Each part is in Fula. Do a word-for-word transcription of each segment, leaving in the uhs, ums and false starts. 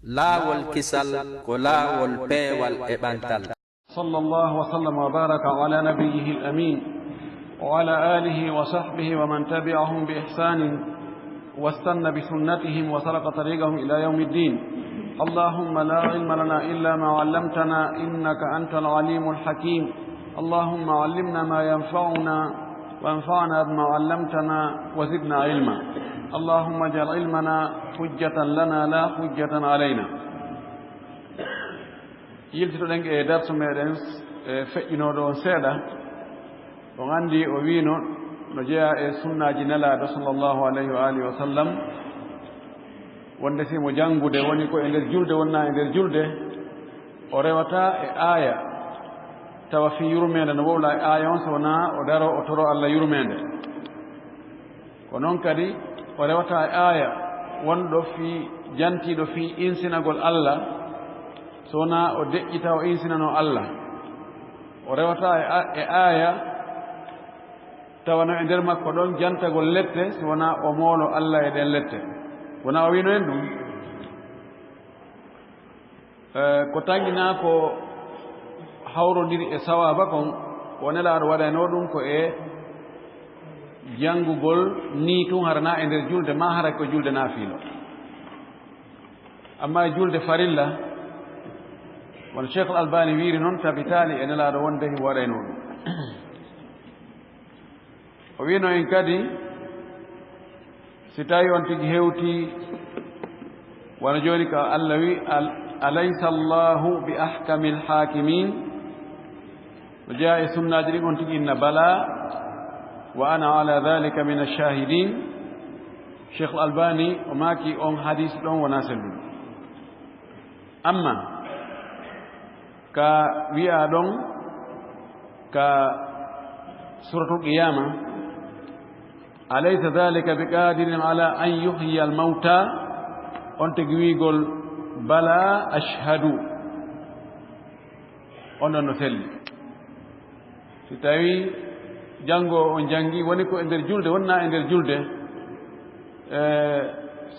Laawol kisal ko laawol peewal e ɓantal. صلى الله وسلم وبارك على نبيه الأمين وعلى آله وصحبه ومن تبعهم بإحسان واستن بسنتهم وسلك طريقهم إلى يوم الدين. اللهم لا علم لنا إلا ما علمتنا إنك أنت العليم الحكيم. اللهم علمنا ما ينفعنا وانفعنا بما علمتنا وزدنا علما. اللهم اجعل علمنا حجة لنا لا حجة علينا. Yiltitoɗen e darsu meɗen, e feƴƴinooɗo on seeɗa. On anndi o wiino no jeyaa e sunnaaji Nelaaɗo sallallahu alayhi wa alihi wa sallam, wonde si mo janngude woni ko e nder julde, wonnaa e nder julde, o rewata e aaya, tawa fii yurmeende no wowla e aaya on, so wonaa o daroo o toroo Alla yurmeende. Ko noon kadi o rewata e aaya wonɗo fii, jantiiɗo fii insinagol Alla, so wonaa o deƴƴita o insinanoo Alla. O rewata e a-, e aaya tawa no e nder makko ɗon jantagol lette, so wonaa o moolo Alla e ɗeen lette. Wonaa o wiino en ɗum? Eh, ko tanginaa ko hawrondiri e sawaaba kon, ko Nelaaɗo waɗaynoo ɗum ko e janngugol nii tun, hara naa e nder julde, maa hara ko julde naafiilo. Amma e julde farilla, wano Sheikh Al-Albani wiiri noon, tabitaali e Nelaaɗo wonde himo waɗaynoo ɗum. O wiino en kadi, si tawi on tigi hewti, wano jooni ka Alla wi, al-, "Alaysa Allahu bi ahkamil hakimin?" No jeyaa e sunnaaji ɗin, on tigi inna, "Bala, wa ana ala dhalika min ash-shahidin." Sheikh Al-Albani o maaki on hadis ɗon wonaa selluɗo. Amma ka wi'aa ɗon ka Suuratul Qiyaama, "Alaysa dhalika biqadirin ala an yuhyiya al-mawta?" On tigi wi'ugol, "Bala ashhadu." On ɗon no selli. Si tawii janngo on janngi, woni ko e nder julde, wonnaa e nder julde, e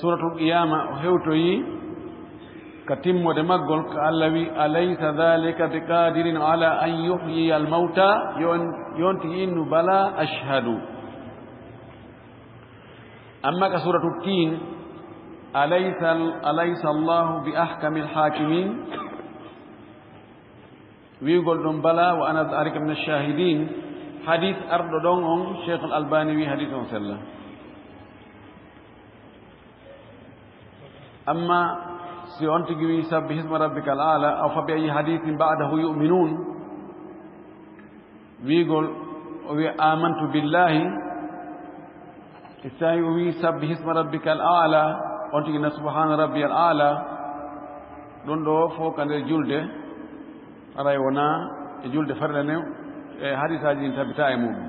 Suuratul Qiyaama o hewtoyi ka timmode maggol, ka Alla wi, "Alaysa dhalika biqadirin ala an yuhyiya al-mawta?" Yo on, yo on tigi innu, "Bala ashhadu." Amma ka Suuratu Tiin, "Alaysa, alaysa Allahu bi ahkamil hakimin?" Wi'ugol ɗum, "Bala wa ana dhalika min ash-shahidin." Hadis arɗo ɗon on, Sheikh Al-Albani wi hadis on sella. Amma si on tigi wi, "Sabbih isma rabbikal a'la," aw, "Fa bi ayyi hadithin ba'dahu yu'minun?" Wi'ugol, o wi'a, "Amantu billahi." Si tawi o wi'i, "Sabbih isma rabbikal a'la," on tigi na, "Subhana rabbiyal a'la." Ɗum ɗo fof ka nder julde, haray wonaa e julde farilla nden, e hadisaaji ɗin tabitaa e muɗum.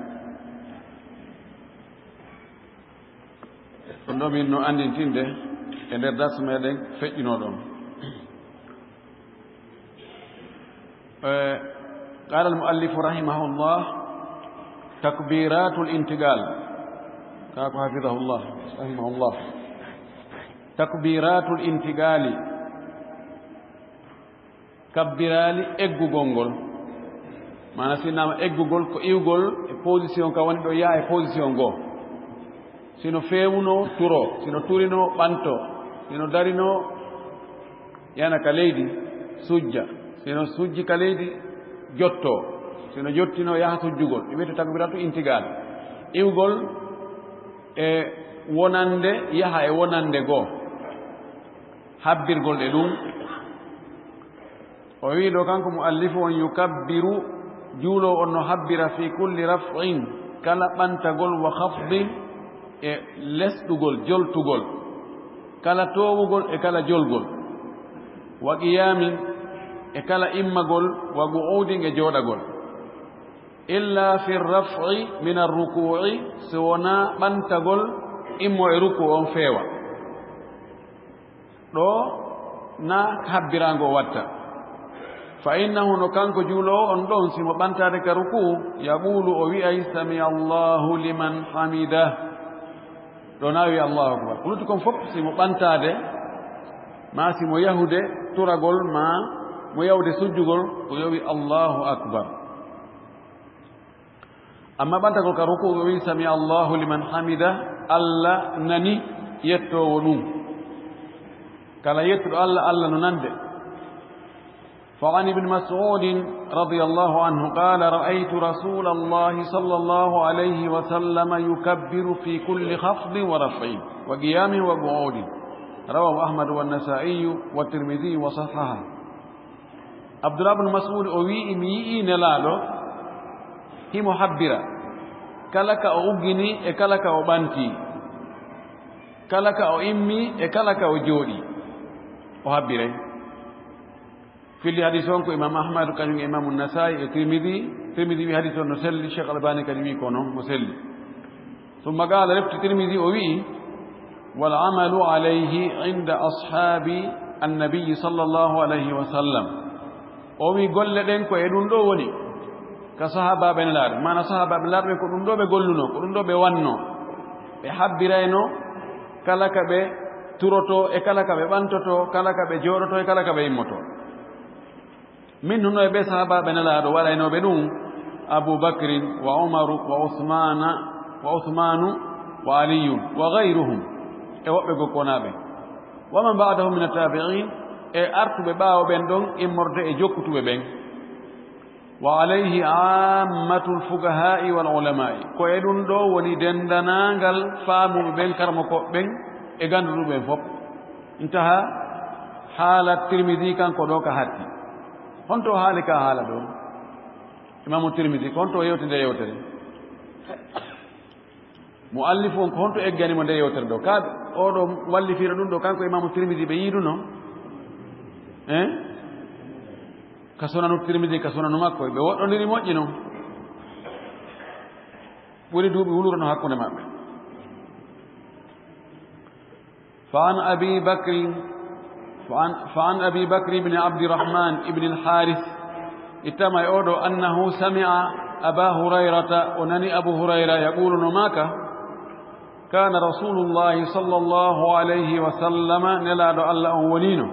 Ɗum ɗo min no anndintinde e nder darsu meɗen feƴƴinooɗo on. Eh, qala al-muallifu rahimahullah, takbiratul intiqal. Kaa ko hafidahullah, rahimahullah. Takbiratul intiqali. Kabbiraali eggugol ngol. Maana, si innama eggugol, ko iwgol e position ka woni ɗo, yaha e position goo. Si no feewunoo, turoo. Si no turinoo, ɓantoo. Si no darinoo, yana ka leydi, sujja. Si no sujji ka leydi, jottoo. Si no jottinoo, yaha sujjugol. Ɗum wiyetee takbiratu intiqal. Iwgol e wonande, yaha e wonande goo. Habbirgol e ɗum. O wi'i ɗo kanko muallifu on, yukabbiru, juuloowo on no habbira, fi kulli raf'in, kala ɓantagol, wa khafdin, e lesɗugol, joltugol, kala toowugol e kala jolgol, wa qiyamin, e kala immagol, wa qu'udin, e jooɗagol, illa fi raf'i min ar-ruku'i, si wonaa ɓantagol immo e ruku on feewa. Ɗo na habbiraango o watta. Fa innahu, no kanko juuloowo on ɗon, si mo ɓantaade ka ruku, yaqulu, o wi'ay, "Sami Allahu liman hamidah." Ɗo na wi'a, "Allahu akbar." Ko lutti kon fof, si mo ɓantaade, Ma si mo yahude turagol ma mo yahude sujjugol, o yowi Allahu Akbar. Amma ɓantagol ka ruku, o wi, "Sami Allahu liman hamida", Allah nani yettoowo ɗum. Kala yettuɗo Allah, Allah no nande. فعن ابن مسعود رضي الله عنه قال: رأيت رسول الله صلى الله عليه وسلم يكبر في كل خفض ورفع وقيام وقعود. رواه أحمد والنسائي والترمذي وصححه. Abdullah ibn Mas'ud o wi'i, mi yi'i Nelaaɗo himo habbira, kala ka o uggini e kala ka o ɓanti, kala ka o immi e kala ka o jooɗi, o habbiray. Filli hadis on ko Imam Ahmad, kañum e Imam Nasaa'i e Tirmidi. Tirmidi wi hadis on no selli, Cheikh Albani kadi wi ko non mo selli. Summa qaala, refti Tirmidi o wi'i, "Wal amalu alayhi inda ashaabi annabiyi sallallahu alayhi wa sallam." O wi golle ɗen ko e ɗum ɗo woni ka sahaabaaɓe Nelaaɗo. Maana sahaabaaɓe Nelaaɗo ɓen ko ɗum ɗo ɓe gollunoo, ko ɗum ɗo ɓe wannoo. Ɓe habbirayno kala ka ɓe turotoo e kala ka ɓe ɓantotoo, kala ka ɓe jooɗotoo e kala ka ɓe immotoo. Min huno e ɓe sahaabaaɓe Nelaaɗo waɗaynooɓe ɗum, Abu Bakrin wa Umaru wa Usmaana, wa Usmaanu wa Aliyun wa gayruhum, e woɓɓe gokkonaaɓe. Wa man ba'dahum min attabi'in, e artuɓe ɓaawo ɓen ɗon immorde e jokkutuɓe ɓen. Wa alayhi ammatul fuqahaa'i wal ulamaa'i, ko e ɗum ɗo woni dendanaangal faamuɓe ɓen, karamokooɓe ɓen e gannduɗuɓe ɓen fof. Intaha haala Tirmidi kanko ɗo ka hatti. Honto haali ka haala ɗo? Imaamu Tirmidi ko honto o yewti nde yewtere? Muallifu on ko honto eggani mo nde yewtere ɗo? Ka oɗo wallifiiɗo ɗum ɗo, kanko Imaamu Tirmidi ɓe yiiduno? Eh? Ka Sunanu Tirmidi, ka Sunanu makko, ɓe woɗɗondiri moƴƴi non. Ɓuri duuɓi wulurano hakkunde maɓɓe. فعن أبي بكر، فعن، فعن أبي بكر بن عبد الرحمن بن الحارث، ittama e oɗo, أنه سمع أبا هريرة، o nani Abu Hurayra, يقول no maaka, كان رسول الله صلى الله عليه وسلم، Nelaaɗo Allah on woniino,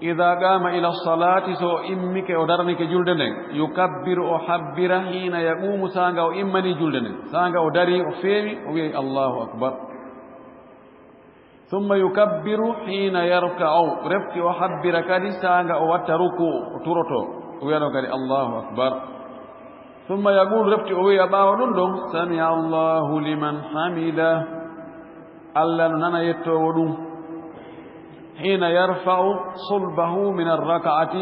إذا قام إلى الصلاة، so o immike, o daranike julde nden, يكبر، o habbira, حين يقوم، saanga o immani julde nden, saanga o dari, o feewi, o wi'ay, "Allahu akbar." ثم يكبر حين يركع، refti o habbira kadi saanga o watta ruku, o turoto, o wi'ano kadi, "Allahu akbar." ثم يقول، refti o wi'a ɓaawo ɗum ɗon, "سمع الله لمن حمده." Allah no nana yettoowo ɗum. حين يرفع صلبه من الركعة،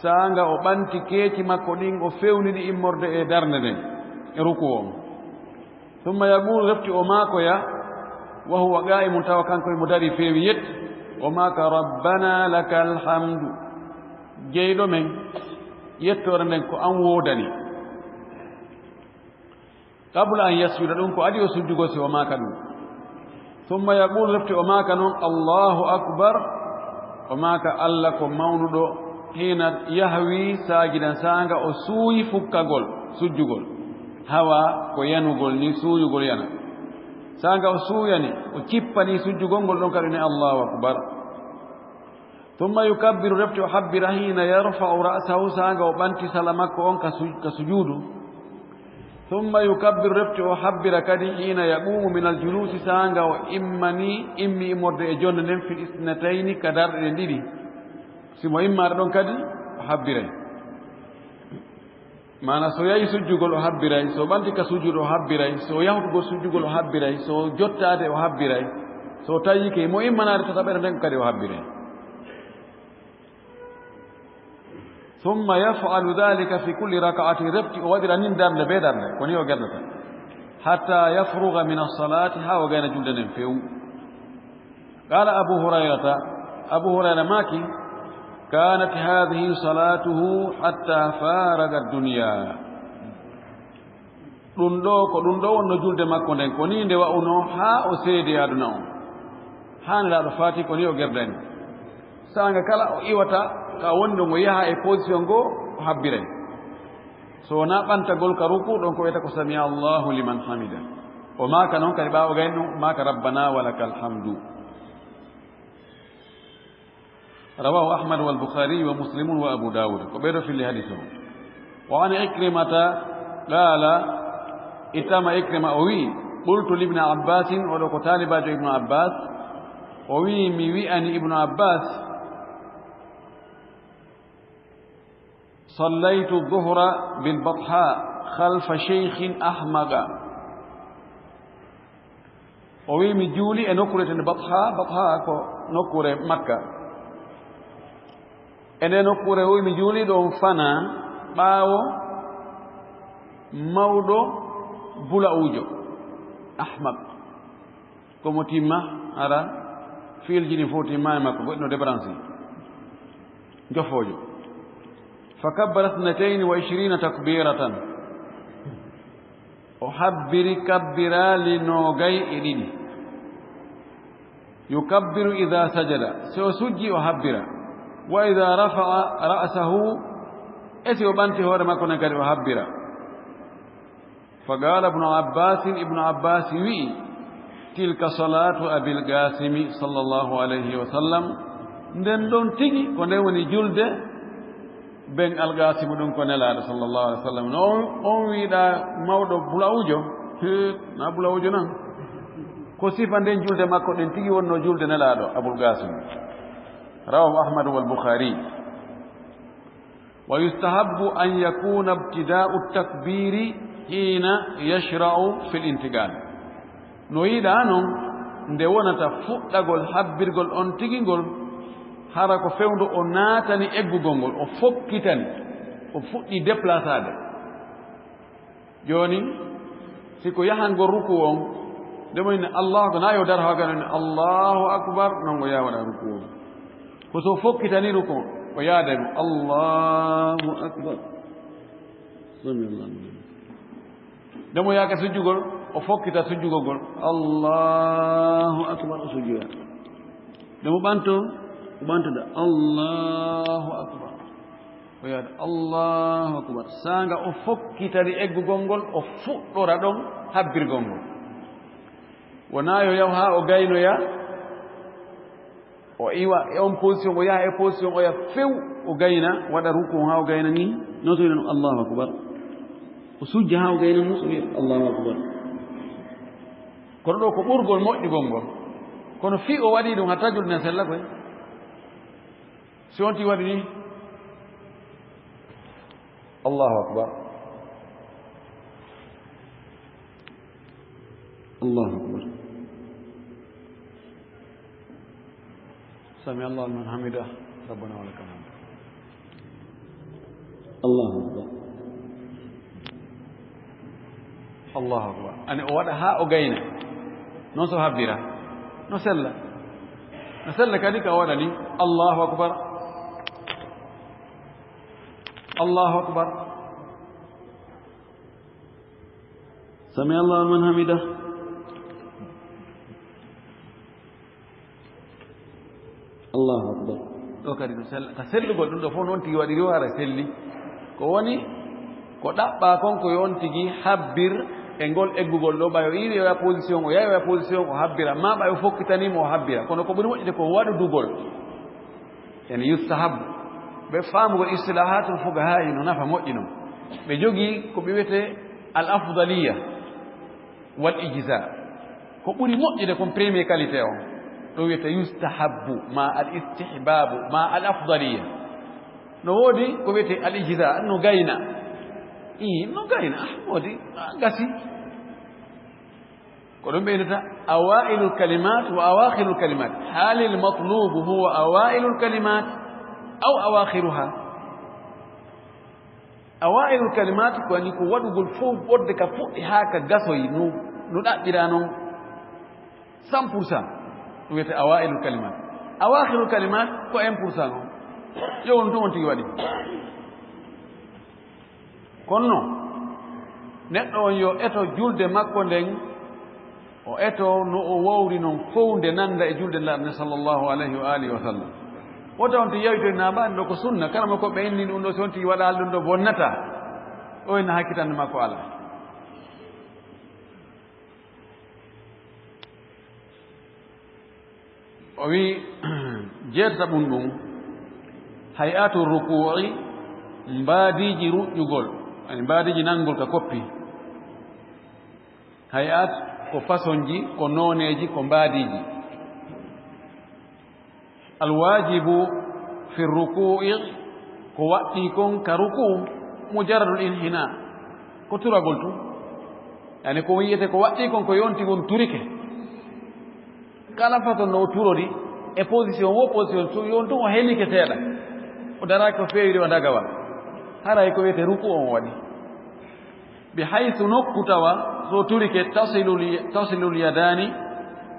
saanga o ɓanti keeci makko ɗin, o fewnini immorde e darnde nden, e ruku on. ثم يقول، refti o maakoya, وهو قائم، tawa kanko himo dari feewi yetti, o maaka, "ربنا لك الحمد." Jeyɗo men, yettoore nden ko an woodani. قبل أن يسجد، ɗum ko adii o sujjugol si o maaka ɗum. ثم يقول، refti o maaka non, "الله أكبر." O maaka, "Allah ko mawnuɗo." حين يهوي ساجدا، saanga o suuyi fukkagol, sujjugol. Hawa ko yanugol ni, suuyugol yana. Saanga o suuyani, o cippani sujjugol ngol ɗon kadi ne, "Allahu akbar." ثم يكبر، refti o habbira, حين يرفع رأسه، saanga o ɓanti sala makko on ka su-, ka sujuudu. ثم يكبر، refti o habbira kadi, حين يقوم من الجلوس، saanga o immani, immi immorde e jonde nden, في الاثنتين، ka darɗe ɗen ɗiɗi. Si mo immaade ɗon kadi, o habbiray. Maana, so yahi sujjugol, o habbiray. So ɓanti ka sujjude, o habbiray. So yahutugol sujjugol, o habbiray. So jottaade, o habbiray. So tawiike mo immanaade tataɓere nden kadi, o habbiray. ثم يفعل ذلك في كل ركعة، refti o waɗira nin darnde be darnde, ko ni o gerdata. حتى يفرغ من الصلاة، haa o gayna julde nden few. قال أبو هريرة، Abu Hurayra maaki, كانت هذه صلاته حتى فارق الدنيا. Ɗum ɗo, ko ɗum ɗo wonno julde makko nden, ko ni nde wa'unoo haa o seedi e aduna on. Haa Nelaaɗo faati, ko ni o gerdani. Saanga kala o iwata ka woni ɗon, o yaha e position goo, o habbiray. So wonaa ɓantagol ka ruku ɗon, ko wiyata ko "Sami Allahu liman hamida." O maaka non kadi ɓaawo gayno ɗum, o maaka, "Rabbana wa lakal hamdu." Rawahu Ahmad wal Bukhari wa Muslimun wa Abu Dawud. Ko ɓeeɗo filli hadis o. Wa an Ikrimata qala, ittama Ikrima o wi, qultu libni Abbasin, oɗo ko taalibaajo Ibnu Abbas, o wi, mi wi'ani Ibnu Abbas, sallaytu dhuhra bil Batha khalfa shaykhin ahmaqa. O wi, mi juuli e nokkuure tende Batha, Batha ko nokkuure Makka. E nde nokkuure o wi, mi juuli ɗon fana ɓaawo mawɗo bula'uujo, ahmaq. Ko mo timma, ara fiilji ɗin fof timma e makko, goɗɗo débranché, jofoojo. Fa kabbara ithnatayni wa ishrina takbiratan. O habbiri kabbiraali noogay e ɗiɗi. Yukabbiru idha sajada, si o sujji o habbira. Wa idha rafa'a ra'sahu, e si o ɓanti hoore makko nden kadi o habbira. Fa qala Ibnu Abbasin, Ibnu Abbas wi'i, tilka salatu Abil Qasimi sallallahu alayhi wa sallam, nden ɗon tigi ko nden woni julde ben Al Qasimu, ɗum ko Nelaaɗo sallallahu alayhi wa sallam. No on, on wi'uɗaa mawɗo bula'uujo? Hee, na bula'uujo nan. Ko sifa nden julde makko ɗen tigi wonno julde Nelaaɗo Abul Qasim. Rawahu Ahmad wal Bukhari. Wa yustahabbu an yakuna ibtida'u takbiri hina yashra'u fil intiqal. No yiɗaa non nde wonata fuɗɗagol habbirgol on tigi ngol, hara ko fewndo o naatani eggugol ngol, o fokkitani, o fuɗɗi déplaçaade. Jooni, si ko yahangol ruku on, nde mo inni Allahu akbar, na yo dar haa gaɗa ni Allahu akbar, non o yaha waɗa ruku on. Ko so fokkitani ruku on, o yaada ɗum, Allahu akbar. Sami Allahu liman. Nde mo yaaka sujjugol, o fokkita sujjugol ngol. Allahu akbar, o sujjoya. Nde mo ɓanto, o ɓantoda. Allahu akbar. O yaada. Allahu akbar. Saanga o fokkitani eggugol ngol, o fuɗɗora ɗon habbirgol ngol. Wonaa yo yaw haa o gaynoya. O iwa e on position, o yaha e position, o yaha few, o gayna, waɗa ruku haa o gayna ni, no to wi'ano Allahu akbar. O sujja haa o gayna mo, so wi'a Allahu akbar. Kono ɗo ko ɓurgol moƴƴugol ngol. Kono fii o waɗi ɗum hatta julde nden sella koy. Si on tigi waɗi ni, Allahu akbar. Allahu akbar. Sami Allahu liman hamidah. Rabbana wa lakal hamd. Allahu akbar. Allahu akbar. Ani o waɗa haa o gayna. Non so habbira. No sella. No sella kadi ka waɗani. Allahu akbar. Allahu akbar. Sami Allahu liman hamidah. Allahu akbar. Ɗo kadi no sell-, ka sellugol ɗum ɗo fof noon tigi waɗiri o hara selli. Ko woni, ko ɗaɓɓaa kon ko yo on tigi habbir e ngol eggugol ɗo, ɓay o iwi o yaha position, o yahi o yaha position, o habbira, ma ɓay o fokkitaniima o habbira. Kono ko ɓuri moƴƴude ko waɗudugol. Yani yustahabu. Ɓe faamugol istilahatul fuqahaa no nafa moƴƴi non. Ɓe jogii ko ɓe wiyetee al afdaliya wal ijza. Ko ɓuri moƴƴude kon premier qualité on. Ɗum wiyetee yustahabu, ma al istihbabu, ma al afdaliya. No woodi ko wiyetee al ijza, no gayna. Ii, no gayna, ah, woodi, ah, gasi. Ko ɗum ɓeydata awailul kalimat wa awakhirul kalimat. Halil matlubu huwa awailul kalimat aw awakhiruha? Awailul kalimat ko ani ko waɗugol fof ɓodde ka fuɗɗi haa ka gasoyi no, no ɗaɓɓira non cent pour cent. Ɗum wiyetee awailul kalimat. Awakhirul kalimat ko un pour cent on. Yo on tun on tigi waɗi. Kono non, neɗɗo on yo eto julde makko nden, o eto no o wowri non fow nde nanda e julde Nulaaɗo nden sallallahu alayhi wa alihi wa sallam. Wota on tigi yawitoy na mbaɗi ɗo ko sunna, kala mo ko ɓe inni ɗum ɗo, si on tigi waɗaali ɗum ɗo bonnataa, o ina hakkitande makko alaa. O wi, jeetata ɓum ɗum, Hay'atu rukuu'i, mbaadiiji ruƴƴugol, yani mbaadiiji nanngol ka koppi. Hay'at ko fasonji, ko nooneeji, ko mbaadiiji. Alwaajibu fi rukuu'i, ko waɗɗii kon ka rukuu, mujarradul inhinaa, ko turagol tun. Yani ko wiyete ko waɗɗii kon ko yonti won turike. Kala façon no o turori, e position wo position, so yon tun o henike seeɗa. O daraaki ko feewiri o dagawal. Haray ko wiyete ruku on o waɗi. Bi haythu nokku tawa, so turike tasilul, tasilul yadaani,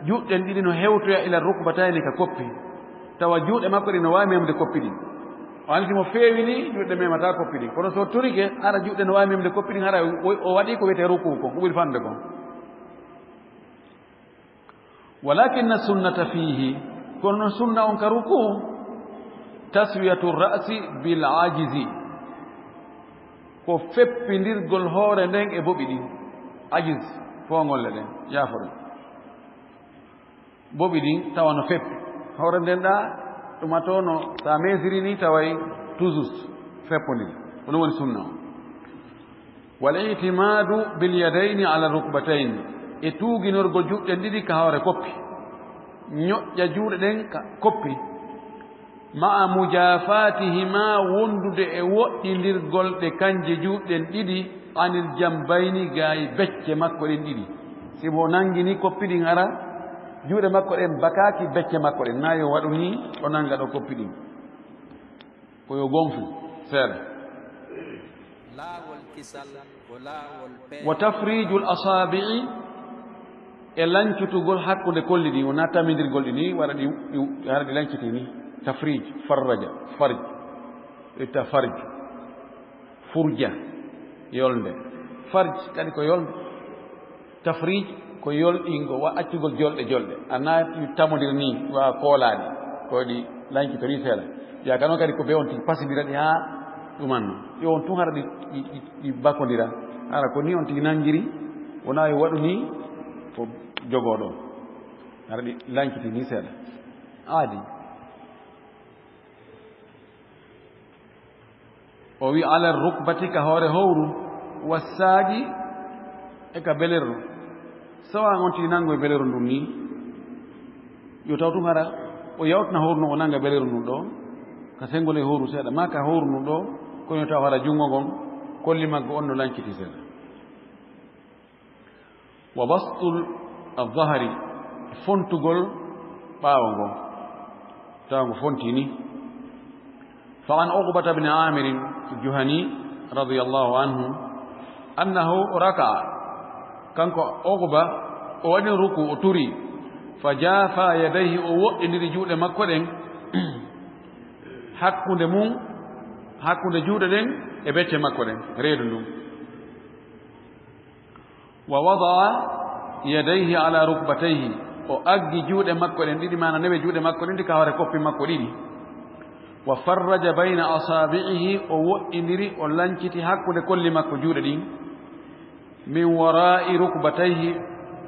juuɗɗen ɗiɗi no hewtoya ila rukbatayni ka koppi. Tawa juuɗe makko ɗin no waawi memde koppi ɗin. O anndi mo feewini, juuɗe memata koppi ɗin. Kono so turike, hara juuɗe no waawi memde koppi ɗin, hara o, o waɗi ko wiyete ruku kon, ko ɓuri fannude kon. Walakinna sunnata fiihi, kono noon sunna on ka rukuu, taswiyatu ra'si bil ajizi, ko feppindirgol hoore nden e boɓi ɗin. Ajiz, foongolle ɗen, yaafo ɗum. Boɓi ɗin tawa no feppi. Hoore nden ɗa, ɗum a to no, so a mesiri ni taway toujours feppondiri. Ko ɗum woni sunna on. Wal i'timaadu bil yadayni ala rukbatayni, e tuuginorgol juuɗe ɗen ɗiɗi ka hoore koppi, ñoƴƴa juuɗe ɗen ka koppi, ma'a mujaafaatihima, wondude e woɗɗindirgol ɗe kanje juuɗe ɗen ɗiɗi, anil jambayni, gaay becce makko ɗen ɗiɗi. Si mo nangini koppi ɗin hara, juuɗe makko ɗen bakaaki becce makko ɗen, na yo waɗu ni, o nanga ɗo koppi ɗin. Ko yo gonfu seeɗa. Laawol kisal ko laawol peewal. Wa tafrijul asaabi'i, e lancutugol hakkunde kolli ɗin, wona tamindirgol ɗi ni, waɗa ɗi, ɗi, hara ɗi lanciti ni. Tafrij, farraja, farj, itta farj, furja, yolnde. Farj kadi ko yolnde. Tafrij ko yolɗingo, wa accugol jolɗe jolɗe. A naati tamondir ni, wa koolaaɗi, ko ɗi lanci to ni seeɗa. Ya kano kadi ko be on tigi pasindira ɗi haa ɗumanno. Yo on tun hara ɗi, ɗi, ɗi, ɗi bakondira. Hara ko ni on tigi nangiri, wona yo waɗu ni ko jogoo ɗo. Hara ɗi lanciti ni seeɗa. Aadi. O wi, "Ala rukbati," ka hoore howru, "wa saaqi," e ka beleru. Sawa on tigi nango e beleru ndun ni, yo taw tun hara o yawtina howru ndun, o nanga beleru ndun ɗo, ka sengol e howru seeɗa, ma ka howru ndun ɗo, kono yo taw hara jungo ngon, kolli maggo on no lanciti seeɗa. Wa bastul zahri, fontugol ɓaawo ngon, tawa ngo fonti ni. Fa an Uqbata bni Amirin Juhani radiyallahu anhu annahu raka'a, kanko Uqba o waɗi ruku, o turi, fa jaafa yadayhi, o woɗɗindiri juuɗe makko ɗen, hakkunde mum, hakkunde juuɗe ɗen e becce makko ɗen, reedu ndun. Wa wada'a yadayhi ala rukbatayhi, o aggi juuɗe makko ɗen ɗiɗi, maana newe juuɗe makko ɗen ɗi ka hoore koppi makko ɗiɗi. Wa farraja bayna asaabi'ihi, o woɗɗindiri, o lanciti hakkunde kolli makko juuɗe ɗin. Min wara'i rukbatayhi,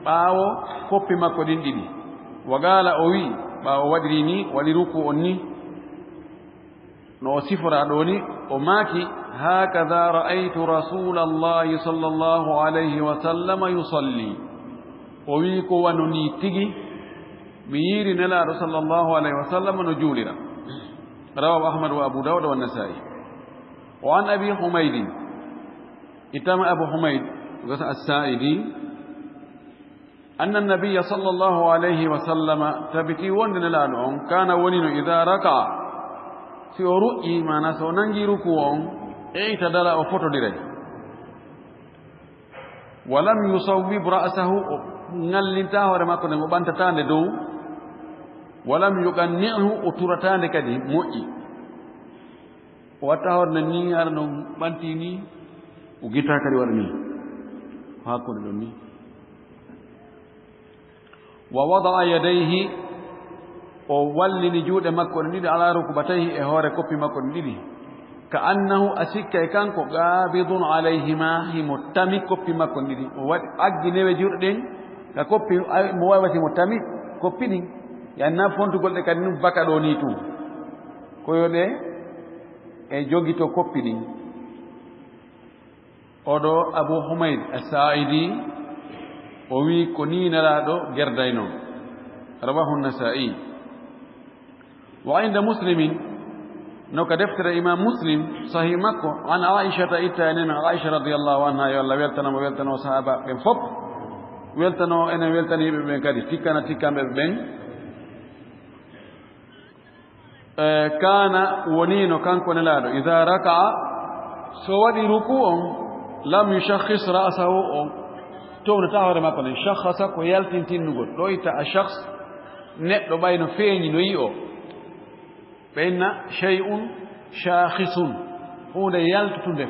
ɓaawo koppi makko ɗin ɗiɗi. Wa qaala, o wi'i, ɓaawo waɗiri ni, waɗi ruku on ni. No o sifora ɗo ni, o maaki, "Hakadha ra'aytu Rasulallahi sallallahu alayhi wa sallam yusalli." O wi, "Ko wano ni tigi, mi yiiri Nelaaɗo sallallahu alayhi wa sallam no juulira." Rawahu Ahmad wa Abu Dawud wa Nasa'i. Wa an Abi Humaydin, itama Abu Humayd, gasa As-Sa'idi, anna nabiyya sallallahu alayhi wa sallama, tabiti wonde Nelaaɗo on, kana wonino, idha raka'a, si o ruƴƴi, maana so o nangi ruku on, i'tadala, o fotodiray. Wa lam yusawwib ra'sahu, o ngallinta hoore makko nden, o ɓantata nde dow. Wa lam yuqanni'hu, o turata nde kadi moƴƴi. O watta hoore nden ni, hara no ɓanti ni, o gita kadi waɗa ni. Ko hakkunde ɗon ni. Wa wada'a yadayhi, o wallini juuɗe makko ɗe ɗiɗi ala rukbatayhi, e hoore koppi makko ɗe ɗiɗi. Ka annahu, a sikka e kanko, qabidun alayhima, himo tami koppi makko ɗe ɗiɗi. O waɗi, aggi newe juuɗe ɗen ka koppi, ay, mo wawi wasi mo tami koppi ɗin. Yanna fontugol ɗe kadi ɗum baka ɗo ni tun. Ko yo ɗe e jogito koppi ɗin. Oɗo Abu Humayd As-Sa'idi, o wi ko ni Nelaaɗo gerdaynoo. Rawahu Nasa'i. Wa inda Muslimin, no ka deftere Imam Muslim, Sahih makko, an Aishata, itta e nena Aisha radiyallahu anha, yo Allah weltano mo, weltano sahaba ɓen fof, weltano enen weltaniiɓe ɓen kadi, tikkana tikkanɓe ɓen. Eh, kana wonino kanko Nelaaɗo, idha raka'a, so waɗi ruku on, lam yushakhis ra'sahu, o townata hoore makko nden. Shakhasa ko yaltintinnugol. Ɗo itta a shakhs, neɗɗo ɓay no feeñi, no yi'o. Ɓe inna shay'un shakhisun, huunde yaltutunde,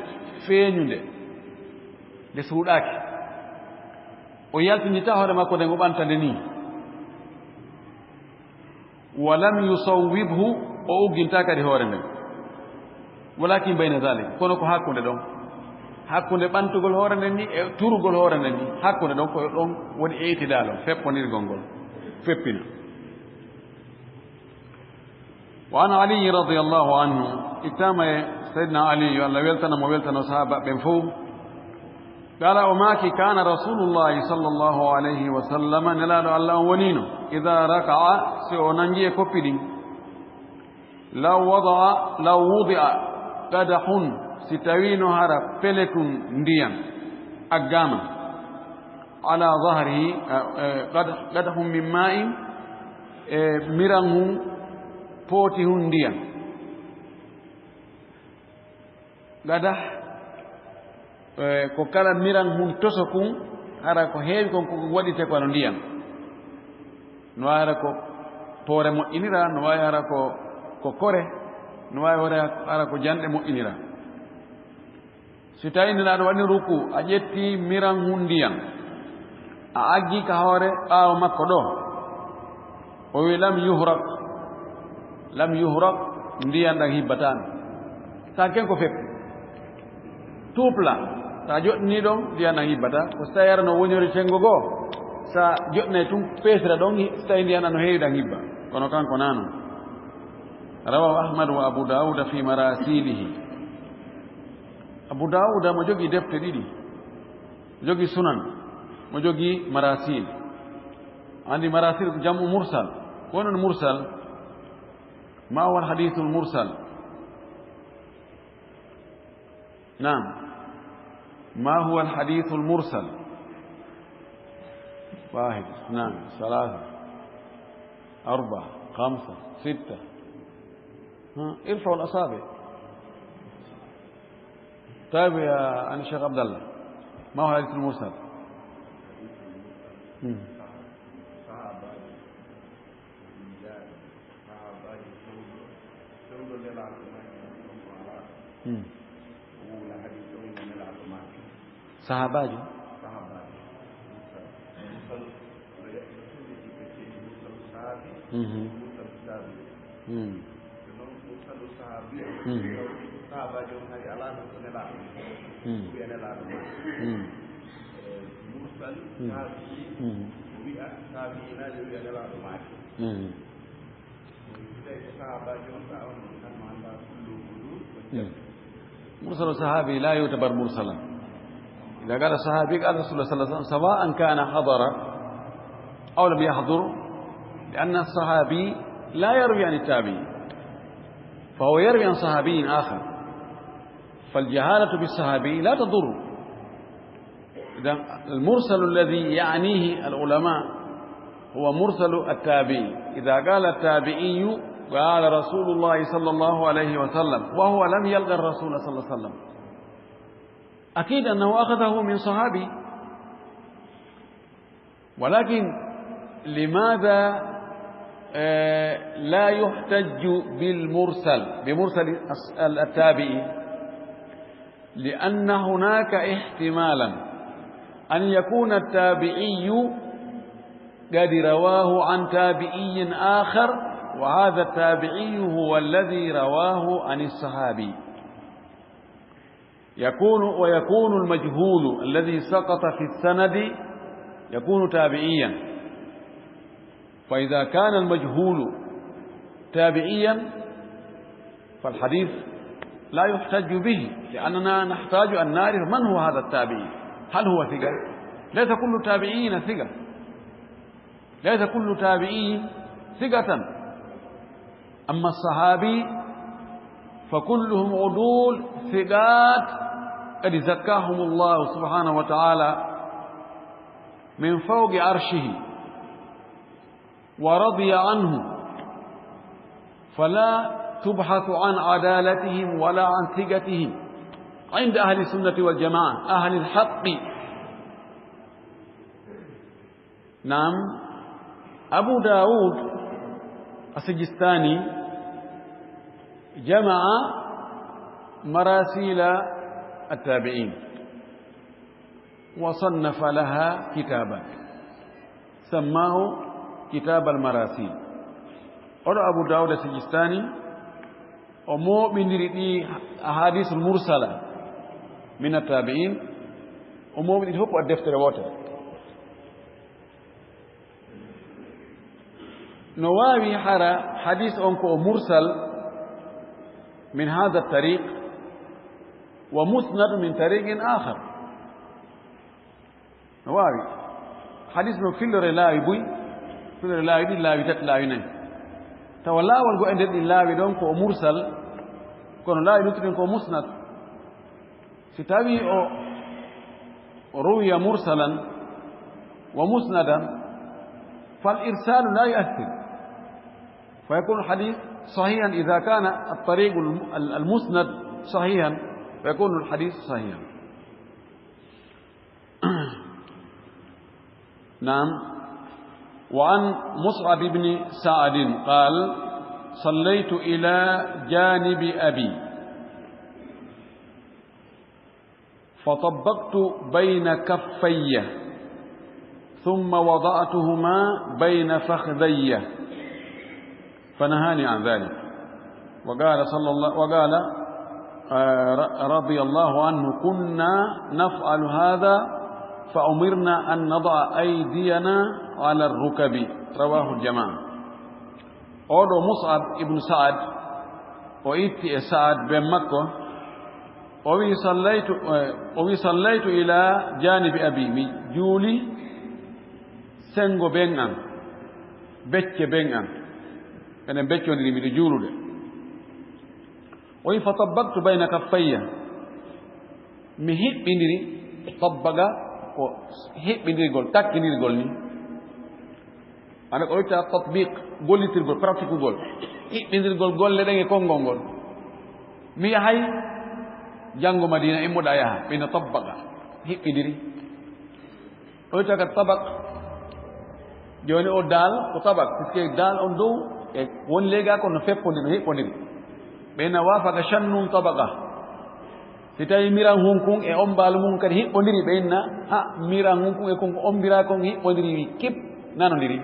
feeñunde, nde suuɗaaki. O yaltinita hoore makko nden, o ɓanta nde nii. Wa lam yusawwibhu, o ugginta kadi hoore nden. Walakin bayna zalik, kono ko hakkunde ɗon. Hakkunde ɓantugol hoore nden ni e turugol hoore nden ni, hakkunde ɗon, ko ɗon woni i'tidal on, feppondirgol ngol, feppina. Wa an Ali radiyallahu anhu, ittama e Sayyidina Ali, yo Allah weltana mo, weltano sahaba ɓen fof. Qala, o maaki, kana Rasulullahi sallallahu alayhi wa sallam, Nelaaɗo Allah on wonino, idha raka'a, si o nangi e koppi ɗin, law wada'a, law wudi'a qadahun, si tawino hara peletun ndiyan aggama, ala zahrihi, eh, eh, qad-, qadahun min ma'in, e miran hun, pooti hun ndiyan. Gadah, eh, ko kala miran hun toso kun, hara ko heewi kon ko waɗite ko no ndiyan. No waawi hara ko poore moƴƴinira, no waawi hara ko, ko kore, no waawi hara, hara ko janɗe moƴƴinira. Si tawi Nelaaɗo waɗi ruku, a ƴetti miran hun ndiyan, a aggi ka hoore ɓaawo makko ɗo, o wi, lam yuhraq, lam yuhraq, ndiyan ɗan hibbataano. Sa ken ko fep. Tuupla, sa joɗɗini ɗon, ndiyan ɗan hibbata. Ko si tawi ara no woñori cengo goo, sa joɗɗinay tun, peesira ɗon, si tawi ndiyan ɗan no heewi, ɗan hibba. Kono kanko naa non. Rawahu Ahmad wa Abu Dawuda fi marasilihi. Abu Dawuda mo jogi defte ɗiɗi. Mo jogi Sunan, mo jogi Marasil. Andi Marasil ko jam'u mursal. Ko woni mursal? Ma huwa al-hadithul mursal? Naam. Ma huwa al-hadithul mursal? Wahid, ithnan, thalatha, arba'a, khamsa, sitta. Ha, irfa'u al-asabi'. Tayyib, ya, an Sheikh Abdallah. Ma huwa al-hadith al-mursal? Hmm. Hmm. Sahabaajo? Mhm. Hmm. Hmm. Hmm. Hmm. Hmm. Hmm. Hmm. مرسل الصحابي لا يعتبر مرسلا. إذا قال الصحابي قال رسول الله صلى الله عليه وسلم، سواء كان حضر أو لم يحضر، لأن الصحابي لا يروي عن التابعي، فهو يروي عن صحابي آخر، فالجهالة بالصحابي لا تضر. إذن المرسل الذي يعنيه العلماء هو مرسل التابعي. إذا قال التابعي: "قال رسول الله صلى الله عليه وسلم"، وهو لم يلق الرسول صلى الله عليه وسلم، أكيد أنه أخذه من صحابي. ولكن لماذا، آه، لا يحتج بالمرسل، بمرسل الص-، التابعي؟ لأن هناك احتمالا أن يكون التابعي قد رواه عن تابعي آخر، وهذا التابعي هو الذي رواه عن الصحابي. يكون، ويكون المجهول الذي سقط في السند يكون تابعيا، فإذا كان المجهول تابعيا فالحديث لا يحتج به، لأننا نحتاج أن نعرف من هو هذا التابعي. هل هو ثقة؟ ليس كل التابعين ثقة. ليس كل تابعي ثقة. أما الصحابي فكلهم عدول ثقات قد زكاهم الله سبحانه وتعالى من فوق عرشه ورضي عنهم، فلا تبحث عن عدالتهم ولا عن ثقتهم عند أهل السنة والجماعة، أهل الحق. نعم، أبو داود السجستاني جمع مراسيل التابعين وصنف لها كتابا سماه كتاب المراسيل. Oɗo Abu Dawud Sijistani, o mooɓindiri ɗi ahadisul mursala min attabi'in, o mooɓindiri fof ko deftere wootere. No waawi hara hadis on ko o mursal min hada tariq wa musnad min tariqin akhar. No waawi. Hadis no fillore laawi buy, fillore laawi ɗiɗi, laawi tati, laawi nayi. Tawa laawol go e nder ɗin laawi ɗon ko o mursal, kono laawi luttuɗin ko o musnad. Si tawi o, o ruwiya mursalan wa musnadan, fal irsalu la yu'athir. Fa yakunu al hadith sahihan idha kana at tariq al, al, al musnad sahihan, fa yakunu al hadith sahihan. نعم. وعن مصعب بن سعد قال: صليت إلى جانب أبي فطبقت بين كفي ثم وضعتهما بين فخذي فنهاني عن ذلك. وقال صلى الله، وقال، آه، ر-، رضي الله عنه: كنا نفعل هذا فأمرنا أن نضع أيدينا على الركب. رواه الجماعة. Oɗo Mus'ab ibn Sa'ad, o itti e Sa'ad ben makko, o wi: "Sallaytu, eh, o wi: Sallaytu ila janibi abi, mi juuli sengo ben an, becce ben an, enen beccondiri, miɗo juulude." O wi: "Fa tabbaktu bayna kaffayya." Mi hiɓɓindiri, tabbaga ko hiɓɓindirgol, takkindirgol ni. Ana ko witta tatbiq, gollitirgol, pratiquegol, hiɓɓindirgol golle ɗen e konngol ngol. Mi yahay janngo Madina, immoɗa yaha, ɓe no tabbaga, hiɓɓindiri. O witta ka tabak. Jooni o daal ko tabak, puisque daal on dow e won leega kon no feppondiri, no hiɓɓondiri. Ɓe na waafaka shannun tabaqa. Si tawi miran hun kun e on mbaalu mun kadi hiɓɓondiri, ɓe inna, ha, miran hun kun e kon ko on mbira kon hiɓɓondiri wi kip, nanondiri.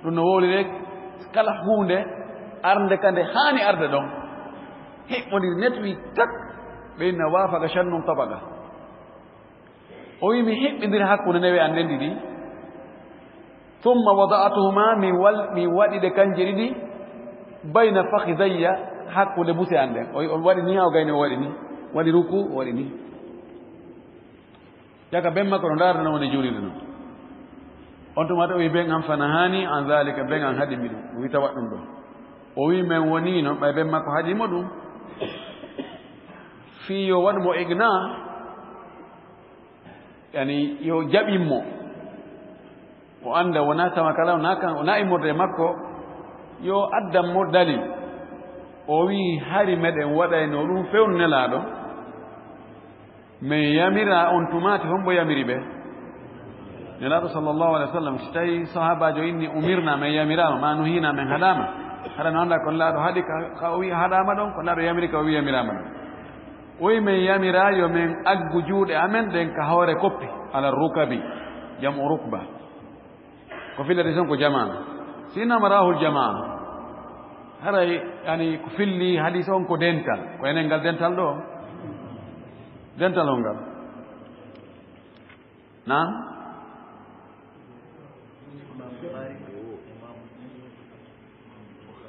Ɗum no wowlire kala huunde arde ka nde haani arde ɗon. Hiɓɓondiri net wi kak, ɓe inna waafaka shannun tabaqa. O wi mi hiɓɓindiri hakkunde newe an ɗen ɗiɗi. Thumma wada'tuhuma, mi wal-, mi waɗi ɗe kanje ɗiɗi, bayna fakhidayya, hakkunde buse an ɗen. O, o waɗi ni, haa o gayni o waɗi ni. Waɗi ruku, o waɗi ni. Jaka ben makko no ndaarde no woni juulirde non. On tuma to o wi ben an fanahani an zalika, ben an haɗi mi ɗum. O wi tawa ɗum ɗo. O wi men woni no, ɓay ben makko haɗi mo ɗum. Fii yo waɗu mo igna, yani, yo jaɓin mo. O annda wonaa tama kala, wonaa kan, wonaa immorde e makko, yo addan mo dalil. O wi'i, hari meɗen waɗayno ɗum fewndo Nelaaɗo. Men yamira on tumaati, hombo yamiri ɓe? Nelaaɗo sallallahu alaihi wasallam, si tawi sahaabaajo inni, "Umirna", men yamiraama, ma nuhina, men haɗaama. Hara no annda ko Nelaaɗo haɗi ka, ka o wi'i haɗaama ɗon, ko Nelaaɗo yamiri ka o wi'i yamiraama ɗon. O wi'i men yamira yo men aggu juuɗe amen ɗen ka hoore koppi, ala rukabi, jam'u rukba. Ko fillata ton ko jamaa. Si innama rahul jamaa. Haray, yani, ko filli hadis on ko dental. Ko enen ngal dental ɗo. Dental on ngal. Naam?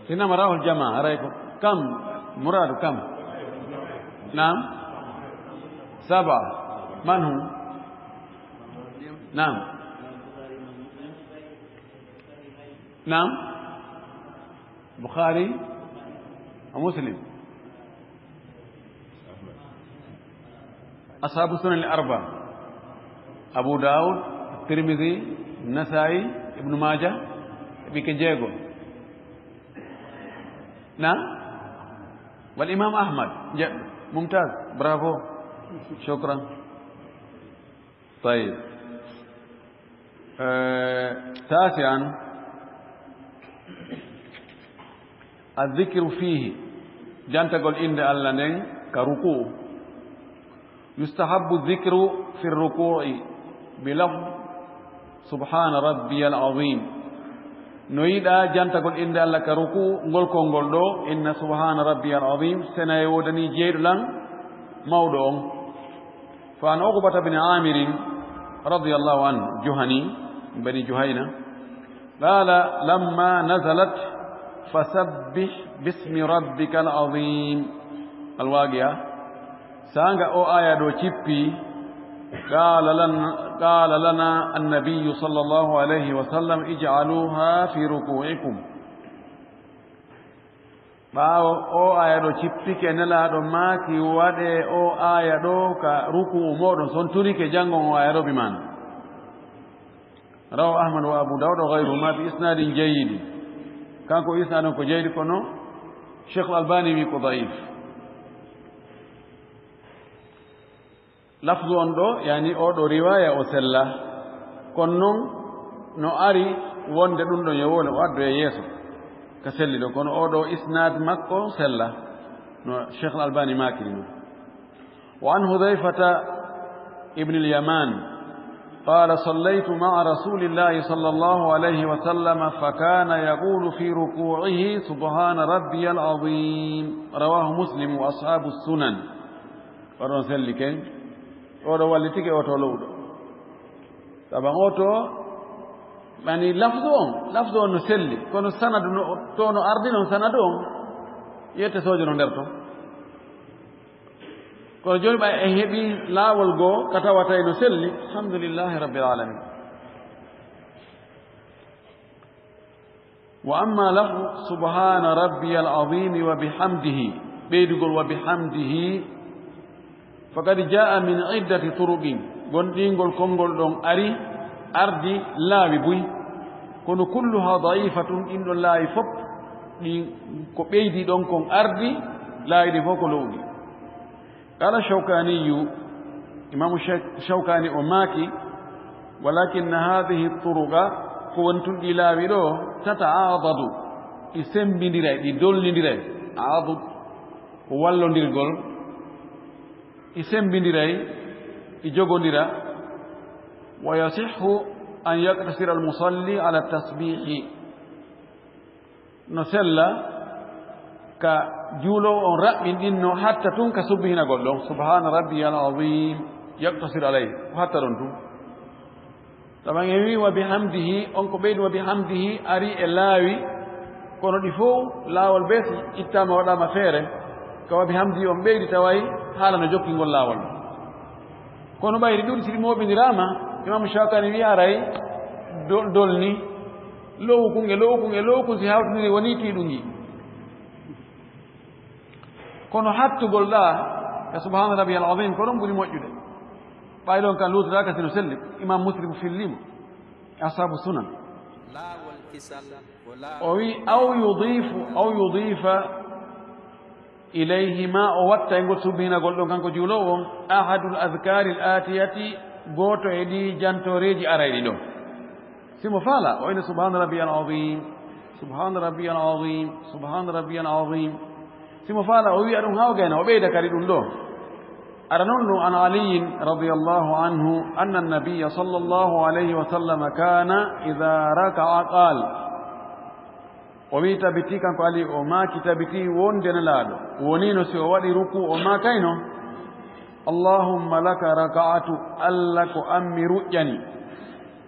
Si innama rahul jamaa, haray ko kam, muraadu kam. نعم. سبعة. من هم؟ نعم. نعم. بخاري ومسلم. أصحاب السنن الأربعة. أبو داود، الترمذي، النسائي، ابن ماجه، ɓikke jeego. نعم. والإمام أحمد. ج-، ممتاز. Bravo. شكرا. طيب. Eh, تاسعا، الذكر فيه. Jantagol innde Allah nden ka ruku'u. يستحب الذكر في الركوع بلفظ سبحان ربي العظيم. No yiɗaa jantagol innde Allah ka ruku'u, ngol konngol ɗoo, inna subhaana rabbiyal aziim, sena e woodani jeyɗo lan mawɗo on. فعن عقبة بن عامر رضي الله عنه، جهني، بني جهينة، قال: لما نزلت فسبح باسم ربك العظيم، الواقعة، saanga o aya ɗo cippi, قال لنا، قال لنا النبي صلى الله عليه وسلم: اجعلوها في ركوعكم. Ɓaawo o aya ɗo cippike, Nelaaɗo maaki, waɗee o aya ɗo ka ruku'u mooɗon, so on turike janngon o aya ɗo bi maana. رواه أحمد وأبو داود وغيرهما بإسناد جيد. Kanko isnad on ko jeydi, kono Cheikh Al-Albani wi ko da'if. Lafzu on ɗo, yani oo ɗo riwaya o sella. Kono non no ari wonde ɗum ɗon yo woni o addo e yeeso ka selli ɗo, kono oo ɗo isnad makko sella, no Cheikh Al-Albani maakiri non. وعن حذيفة ابن اليمان قال: صليت مع رسول الله صلى الله عليه وسلم فكان يقول في ركوعه: سبحان ربي العظيم. رواه مسلم وأصحاب السنن. Waɗon selli ken. Oɗo wallitike oto lowɗo. Saban oto, yani lafdu on, lafdu on no selli. Kono sanadu no, to no ardi non sanadu on. Yette sojo no nder to. Kono jooni ɓay en heɓi laawol goo ka tawatay no selli. Alhamdulillahi Rabbil Alamin. وأما لفظ سبحان ربي العظيم وبحمده، ɓeydugol وبحمده، فقد جاء من عدة طرق، gonɗingol konngol ɗon ari, ardi laawi buy. Kono كلها ضعيفة، ɗin ɗon laawi fof, ɗin ko ɓeydi ɗon kon ardi, laawi ɗin fof ko lowɗi. قال الشوكاني، Imaamu Shawkaani o maaki: ولكن هذه الطرق، ko woni tun ɗi laawi ɗo, تتعاضد، ɗi sembindiray, ɗi dolnindiray. Aadud ko wallondirgol, ɗi sembindiray, ɗi jogondira. ويصح أن يقتصر المصلي على التسبيح. No sella ka juuloowo on raɓɓinɗinno hatta tun ka subbihinagol ɗon, سبحان ربي العظيم، يقتصر عليه، o hatta ɗon tun. Saban en wi وبحمده، on ko ɓeydi وبحمده ari e laawi, kono ɗi fow laawol bee si ittaama waɗaama feere, ka وبحمده on ɓeydi taway haala no jokki ngol laawol. Kono ɓayri ɗuuɗi si ɗi mooɓindiraama, Imaamu Shawkaani wi'i aray dol-, dolni, lowukun e lowukun e lowukun si hawtindiri woni tiiɗungi. Kono hattugol ɗa e سبحان ربي العظيم ko ɗon ɓuri moƴƴude. Ɓay ɗon kan luutoraaka sino selli, Imam Muslim fillimo, Ashabu Sunan. Laawol kisal ko laawol. O wi: أو يضيف، أو يضيف إليه، ma o watta e ngol subhinagol ɗon kanko juuloowo on, أحد الأذكار الآتية، gooto e ɗi jantooreeji arayɗi ɗo. Si mo faala, o ina سبحان ربي العظيم، سبحان ربي العظيم، سبحان ربي العظيم. Si mo faala, o wi'a ɗum haa o gayna, o ɓeyda kadi ɗum ɗo. Ara non ɗum, عن علي رضي الله عنه أن النبي صلى الله عليه وسلم كان إذا ركع قال. O wi'i tabiti kanko Ali, o maaki tabiti wonde Nelaaɗo wonino si o waɗi ruku, o maakayno: اللهم لك ركعت، Alla ko an mi ruƴƴani,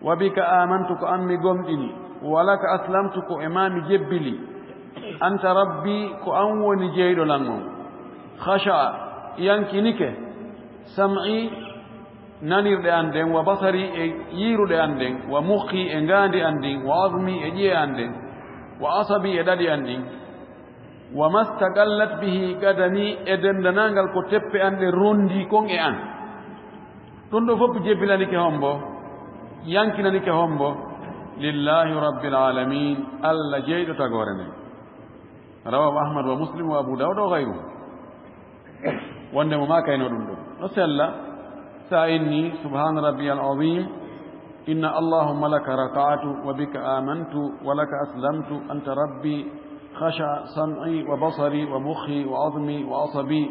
وبك آمنت، ko an mi gomɗini, ولك أسلمت، ko e ma mi jebbili, أنت ربي، ko an woni jeyɗo lan on. خشع، Yankinike sam'i, nanirɗe an ɗen, wa basari, e yiiruɗe an ɗen, wa mukhi, e ngaandi an ndin, wa azmi, e ƴi'e an ɗen, wa asabi, e ɗaɗi an ɗin, wa mastaqallat bihi qadami, e denndanangal ko teppe an ɗen ronndii kon e an. Ɗum ɗo fof jebbilanike hombo? Yankinanike hombo? Lillahi rabbil alamin, Allah jeyɗo tagoore nden. Rawahu Ahmad wa Muslim wa Abu Dawud wa ghayruhum. Wonde mo maakayno ɗum ɗo, no sella, sa inni, "Subhana rabbiyal azim, inna allahumma laka raka'tu wa bika amantu wa laka aslamtu, anta rabbi, khasha sam'i wa basari wa mukhi wa azmi wa asabi,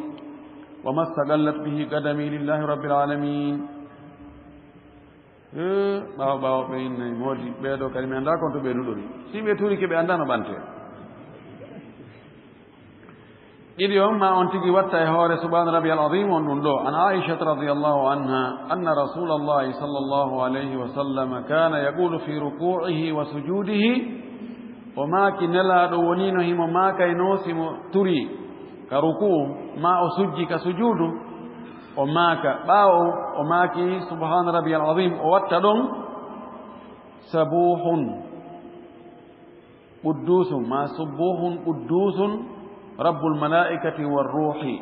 wa mastaqallat bihi qadami lillahi rabbil alamin." Eh, ɓaawo ɓaawo ɓe inna moodi, ɓeeɗo kadi mi anndaa kon to ɓe nuɗori. Si ɓe tuurike ɓe anndaa no ɓantee. Ɗiɗi on ma on tigi watta e hoore subhaana rabbiyal azim on ɗum ɗo. An Aishata radiyallahu anha, anna rasulallahi sallallahu alayhi wa sallam kana yaqulu fi ruku'ihi wa sujudihi. O maaki Nelaaɗo wonino himo maakayno si mo turi ka ruku'u, ma o sujji ka sujuudu, o maaka. Ɓaawo o maaki subhaana rabbiyal azim, o watta ɗon, sabuhun quddusun, ma subbuhun quddusun rabbul malaa'ikati war ruuhi.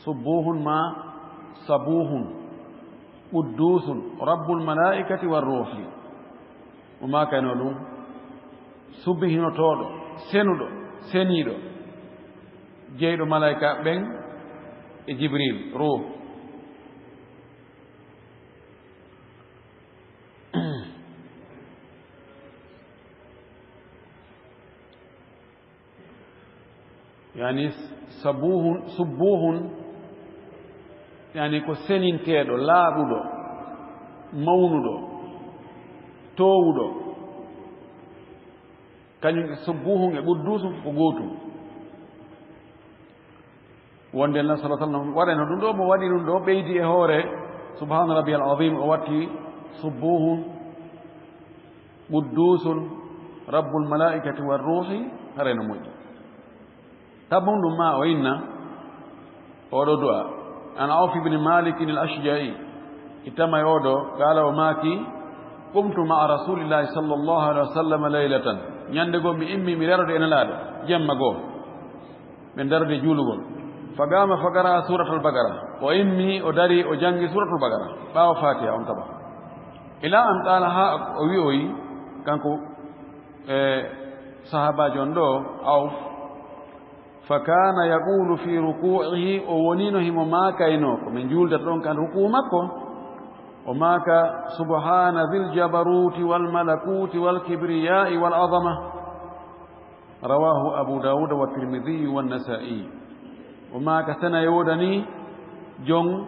Subbuhun ma sabuhun quddusun rabbul malaa'ikati war ruuhi. O maakayno ɗum, subbihinotooɗo, senuɗo, seniiɗo, jeyɗo malaa'ika ɓen e Jibril, ruuh. Yani sabuhun, subbuhun, yani ko seninteeɗo, laaɓuɗo, mawnuɗo, toowuɗo. Kañum e subbuhun e quddusun ko gootum. Wonde Nabi sallallahu alaihi wasallam waɗano ɗum ɗo, mo waɗi ɗum ɗo, ɓeydi e hoore subhaana rabbiyal azim, o watti subbuhun quddusun rabbul malaa'ikati war ruuhi, haray no moƴƴi. Tabun ɗum ma o inna oɗo du'a. An Auf ibn Malik al-Ashja'i, ittama e oɗo, qala, o maaki, "Qumtu ma'a Rasulillahi sallallahu alaihi wasallam laylatan." Ñande goo mi immi mi darode e Nelaaɗo, jemma goo. Min darode juulugol. Fa qama fa qara'a suratal Baqara. O immi, o dari, o jangi suratul Baqara. Ɓaawo Fatiha on taba. Ila an qala, ha o wi'oyi, kanko, e, sahabajo on ɗo, Auf, fa kana yaqulu fi ruku'ihi, o wonino himo maakayno, ko min juuldata ɗon kan ruku'u makko, o maaka, "Subhana dhil jabaruti wal malakuti wal kibriya'i wal azama." Rawahu Abu Dawud wa Tirmidhi wa Nasa'i. O maaka, sena e woodani jon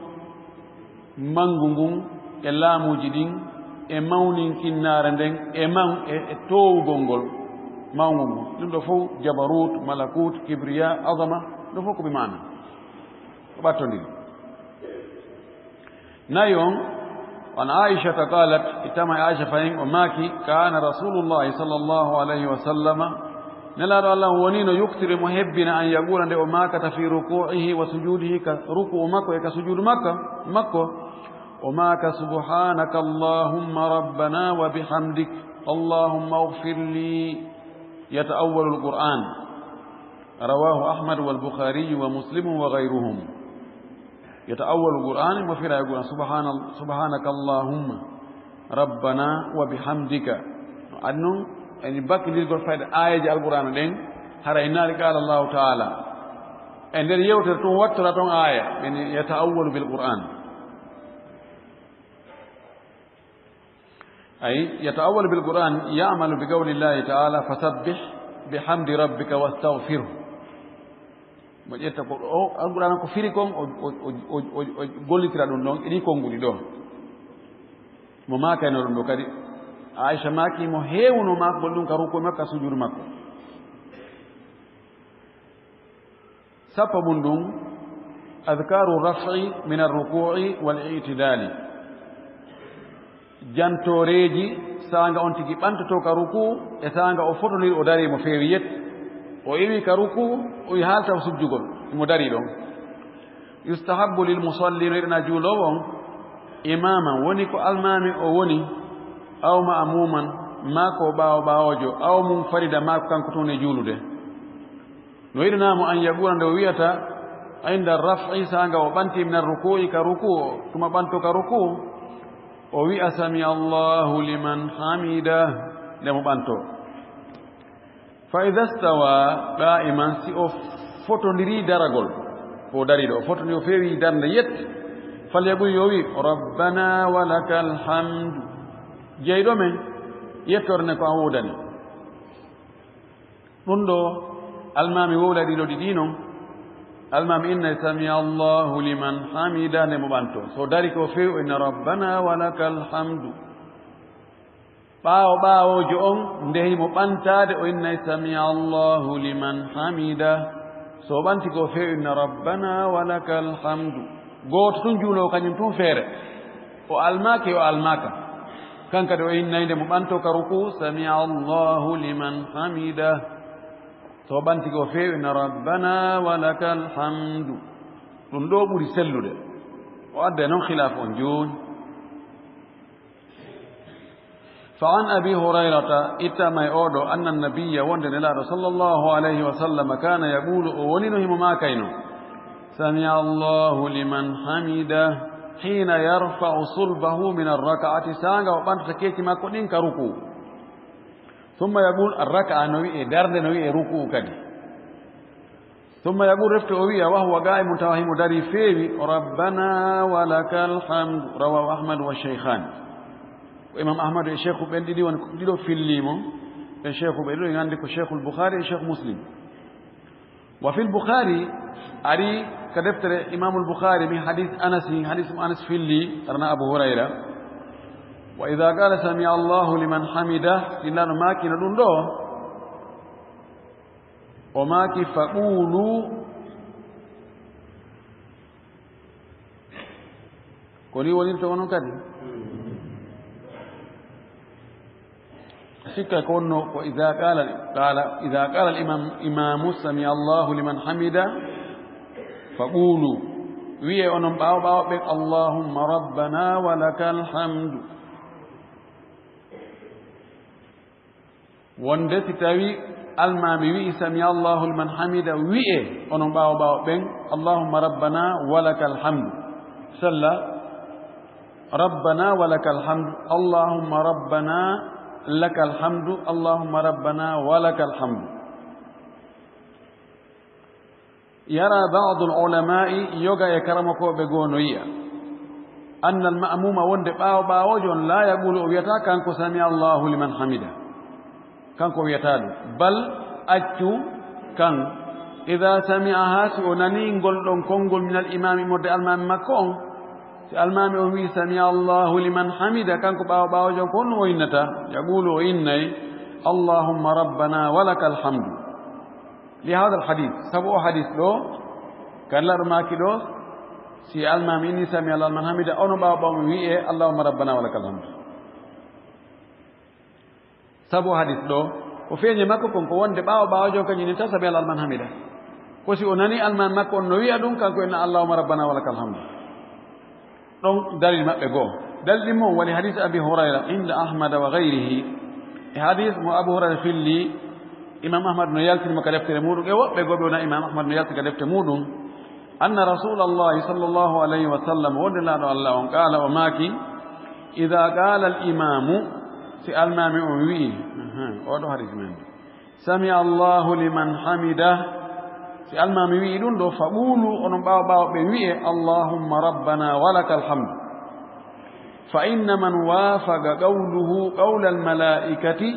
mangu ngun e laamuuji ɗin e mawninkinnaare nden e man-, e, e toowugol ngol mawngu ngun. Ɗum ɗo fow, jabarut, malakut, kibriya, azama, ɗum fow ko bi maana. Ko ɓattondiri. Nayi on, an Aishata qalat, ittama e Aisha fayin, o maaki, kana Rasulullahi sallallahu alayhi wa sallama, Nelaaɗo Allah on wonino yukthiru mo hebbina an yaqula nde o maakata fi ruku'ihi wa sujudihi, ka ruku'u makko e ka sujudu makko, makko, o maaka, "Subhanaka Allahumma rabbana wa bihamdik, Allahumma ighfir li." Yata'awwalul Qur'an. Rawahu Ahmad wal Bukhari wa Muslim wa ghayruhum. Yata'awwalul Qur'an, mo fira e Qur'an, subhana-, subhanaka Allahumma rabbana wa bihamdika. Adi non, eni bakkindirgol fayde aayeeje Alqur'aana ɗen, hara e naari qala Allahu ta'ala. E nder yewtere tun wattora ton aaya, yani yata'awwalu bil Qur'an. Ay, yata'awwalu bil Qur'an, ya'malu bi qawli Llahi ta'ala, "Fasabbih bihamdi rabbika wastaghfirhu." Mo ƴetta ko o, Alqur'aana ko firi kon, o, o gollitira ɗum ɗon, e ɗi konnguɗi ɗo. Mo maakayno ɗum ɗo kadi, Aisha maaki mo heewuno maakugol ɗum ka ruku'u makko, ka sujudu makko. Sappo mun ɗum, adhkaru raf'i min arruku'i wal i'tidali. Jantooreeji, saanga on tigi ɓantoto ka ruku'u, e saanga o fotondiri o dari mo feewi yet. O iwi ka ruku'u, o haalta o sujjugol, mo dari ɗon. Yustahabbu lil musalli, no yiɗanaa juuloowo on, imaman, woni ko almaami o woni, aw ma'muman, maa ko ɓaawo ɓaawoojo, aw munfarida, maa ko kanko tun e juulude. No yiɗanaa mo an yaqula, nde o wi'ata, inda raf'i, saanga o ɓanti, min arruku'i, ka ruku'u, tuma ɓanto ka ruku'u, o wi'a, sami Allahu liman hamida, nde mo ɓanto. Fa idha stawa qa'iman, si o fotondiri daragol, ko o dari ɗo, o fotondiri, o feewi darnde yet, falyaqul, yo wi, rabbana wa lakal hamdu. Jeyɗo men, yettorde ne ko an woodani. Ɗum ɗo, almaami wowla ɗiɗo ɗiɗi non, almaami inna sami Allahu liman hamida nde mo ɓanto. So dari ko feewi, o inna rabbana wa lakal hamdu. Ɓaawo ɓaawoojo on, nde himo ɓantaade, o innay, "Sami Allahu liman hamida." So o ɓanti ko feewi, inna, "Rabbana wa lakal hamdu." Gooto tun juuloowo kañum tun feere. O almaaki, o almaaka. Kan kadi o innay nde mo ɓanto ka ruku, "Sami Allahu liman hamida." So o ɓanti ko feewi, inna, "Rabbana wa lakal hamdu." Ɗum ɗo ɓuri sellude. O adda noon khilaf on jooni. Fa an Abi Hurayrata, ittama e oɗo, anna nabiyya, wonde Nelaaɗo sallallahu alayhi wa sallam, kana yaqulu, o wonino himo maakayno, "Sami Allahu liman hamida," hina yarfa'u sulbahu min arraka'ati, saanga o ɓantata keeci makko ɗin ka ruku. Thumma yaqul, arraka'a no wi'e, darnde no wi'e ruku kadi. Thumma yaqul, refti o wi'a, wa huwa qa'imun, tawa himo dari feewi, "Rabbana wa lakal hamdu." Rawahu Ahmad wa Shaykhan. Ko Imam Ahmad e Sheikhu ɓen ɗiɗi woni ko ɗiɗo filli mo. Ɓen Sheikhu ɓe ɗiɗo en anndi ko Sheikhul Bukhari e Sheikh Muslim. Wa fil Bukhari, ari ka deftere Imamul Bukhari min hadith Anas, hadith mo Anas filli, arana Abu Hurayra. Wa idha qala sami Allahu liman hamida, ɗin ɗano maakino ɗum ɗo. O maaki, "Faqulu." Ko ni wonirta onon kadi? Sikka ko wonno ko, "Idha qala, qala, idha qala al-imam, imamu, sami Allahu liman hamida, faqulu." Wi'e onon ɓaawo ɓaawo ɓen, "Allahumma rabbana wa lakal hamdu." Wonde si tawi almaami wi'i, "Sami Allahu liman hamida," wi'e onon ɓaawo ɓaawo ɓen, "Allahumma rabbana wa lakal hamdu." Sella, "Rabbana wa lakal hamdu, Allahumma rabbana lakal hamdu, Allahumma rabbana wa lakal hamdu." Yara ba'dul ulama'i, yoga e karamokooɓe goo no yi'a, annal ma'muma, wonde ɓaawo ɓaawoojo on, la yaqulu, o wiyata kanko, "Sami Allahu liman hamida." Kanko o wiyata ɗum. Bal, accu kan. Idha sami'aha, si o nani ngol ɗon konngol, minal imami, immorde almaami makko on. Si almaami on wi'i, "Sami Allahu liman hamida," kanko ɓaawo ɓaawoojo on, ko honno o innata? Yaqulu, o innay, "Allahumma rabbana wa lakal hamdu." Li hadha al hadith, sabu o hadith ɗo, kan laɗo maaki ɗo, si almaami inni sami Allahu liman hamida, ono ɓaawo ɓaawo mo wi'e, "Allahumma rabbana wa lakal hamd." Sabu o hadith ɗo, ko feeñi makko kon ko wonde ɓaawo ɓaawo jon kañum ni ta sami Allahu liman hamida. Ko si o nani almaami makko on no wi'a ɗum, kanko inna, "Allahumma rabbana wa lakal hamd." Ɗon dalil maɓɓe goo. Dalil ɗin mon wali hadis Abi Hurayra inda Ahmada wa ghayrihi. E hadis mo Abu Hurayra filli, Imam Ahmad no yaltini mo ka deftere muɗum. E woɓɓe goo ɓe wona Imam Ahmad no yalti ka defte muɗum. Anna Rasulallahi sallallahu alayhi wa sallam, wonde Nulaaɗo Allah on, qaala, o maaki, "Idha qaala al imamu," si almaami on wi'i, aha, oɗo hadis men. "Sami Allahu liman hamida." Si almaami wi'i ɗum ɗo, fa qulu, onon ɓaawo ɓaawo ɓe wi'e, "Allahumma rabbana wa lakal hamd." Fa inna man wafaqa qawluhu qawla al malaikati,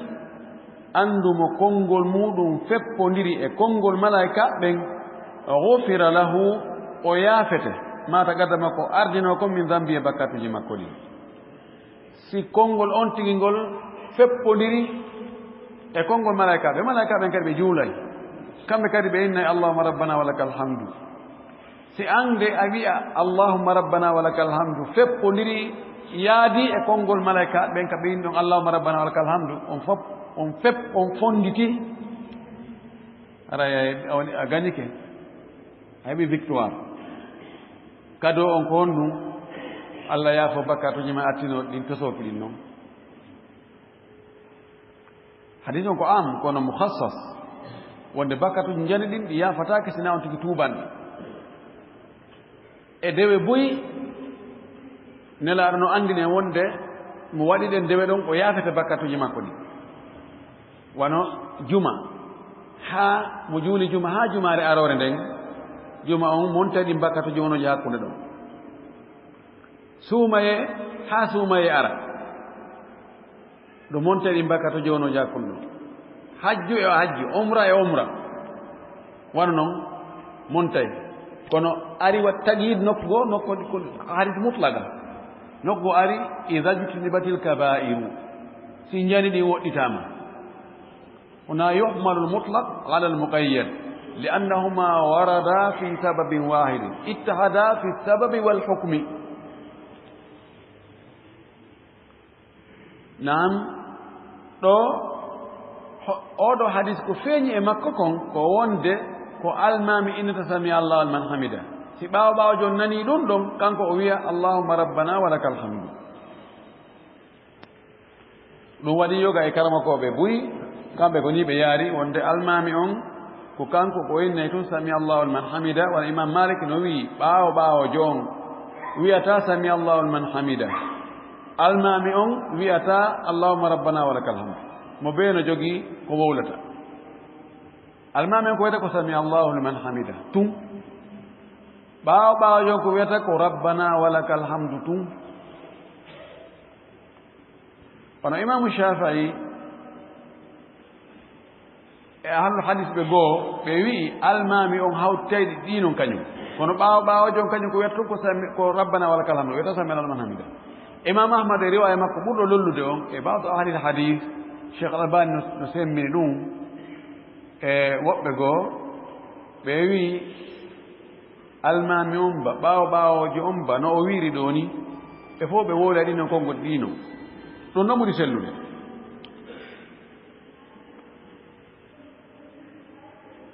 anndu mo konngol muɗum feppondiri e konngol malaika ɓen, ghufira lahu, o yaafete, ma taqaddama, ko ardinoo kon, min dhanbi, e bakkatuuji makko ɗin. Si konngol on tigi ngol feppondiri e konngol malaykaaɓe, malaykaaɓe ɓen kadi ɓe juulay. Kamɓe kadi ɓe innay, "Allahumma rabbana wa lakal hamdu." Si an de a wi'a, "Allahumma rabbana wa lakal hamdu," feppondiri, yaadi e konngol malaykaaɓe ɓen ka ɓe inni ɗon, "Allahumma rabbana wa lakal hamdu," on fop, on fep-, on fonditi, haray a, a woni, a gañike. A heɓi victoire. Kado on ko honɗum? Allah yaafo bakkatuuji ma attinooɗi ɗin, tosooki ɗin non. Hadis on ko am, kono mukhassas. Wonde bakkatuuji njani ɗin, ɗi yaafataake sina on tigi tuubanɗi. E dewe buy, Nelaaɗo no anndine wonde mo waɗi ɗen dewe ɗon, o yaafete bakkatuuji makko ɗin. Wano juma, haa mo juuli juma, haa jumaare aroore nden, juma on monta ɗin bakkatuuji wonooji hakkunde ɗon. Suumaye, haa suumaye ara, ɗo monta ɗin bakkatuuji wonooji hakkunde ɗon. Hajju e hajju, umra e umra, wano non montay. Kono ari wa tagid nokku goo, nokku ko hadis mutlaqa. Nokku goo ari, "Idha jtunibatil kabairu." Si njani ɗin woɗɗitaama. Huna yuhmalu al-mutlaq ala al-muqayyad, li'annahuma warada fi sababin wahidin, ittahada fi sababi wal hukmi. Naam, ɗo, ho-, oɗo hadis ko feeñi e makko kon, ko wonde ko almaami innata "Sami Allahu liman hamida." Si ɓaawo ɓaawo jon nani ɗum ɗon, kanko o wiya, "Allahumma rabbana wa lakal hamdu." Ɗum waɗi yoga e karamokooɓe buy, kamɓe ko nii ɓe yaari, wonde almaami on, ko kanko ko innay tun "Sami Allahu liman hamida", wano Imam Malik no wi'i, ɓaawo ɓaawo jon wi'ata "Sami Allahu liman hamida." Almaami on wi'ata "Allahumma rabbana wa lakal hamd." Mo bee no jogii ko wowlata. Almaami on ko wiyata ko "Sami Allahu liman hamida" tun. Ɓaawo ɓaawo jon ko wiyata ko "Rabbana wa lakal hamdu" tun. Kono Imaamu Shaafi'i e ahlul hadis ɓe goo, ɓe wi'i almaami on hawtayɗi ɗi non kañum. Kono ɓaawo ɓaawo jon kañum ko wiyata tun ko sami, ko "Rabbana wa lakal hamdu", wiyata "Sami Allahu liman hamida". Imam Ahmad e riwaaya makko ɓurɗo lollude on, e ba'du ahlil hadis, Cheikh Albani no, no semmini ɗum, e woɓɓe goo, ɓe wi'i almaami on ba, ɓaawo ɓaawoojo on ba, no o wi'iri ɗoo ni, ɓe fof ɓe wowla ɗi non konngol ɗi non. Ɗum no ɓuri sellude.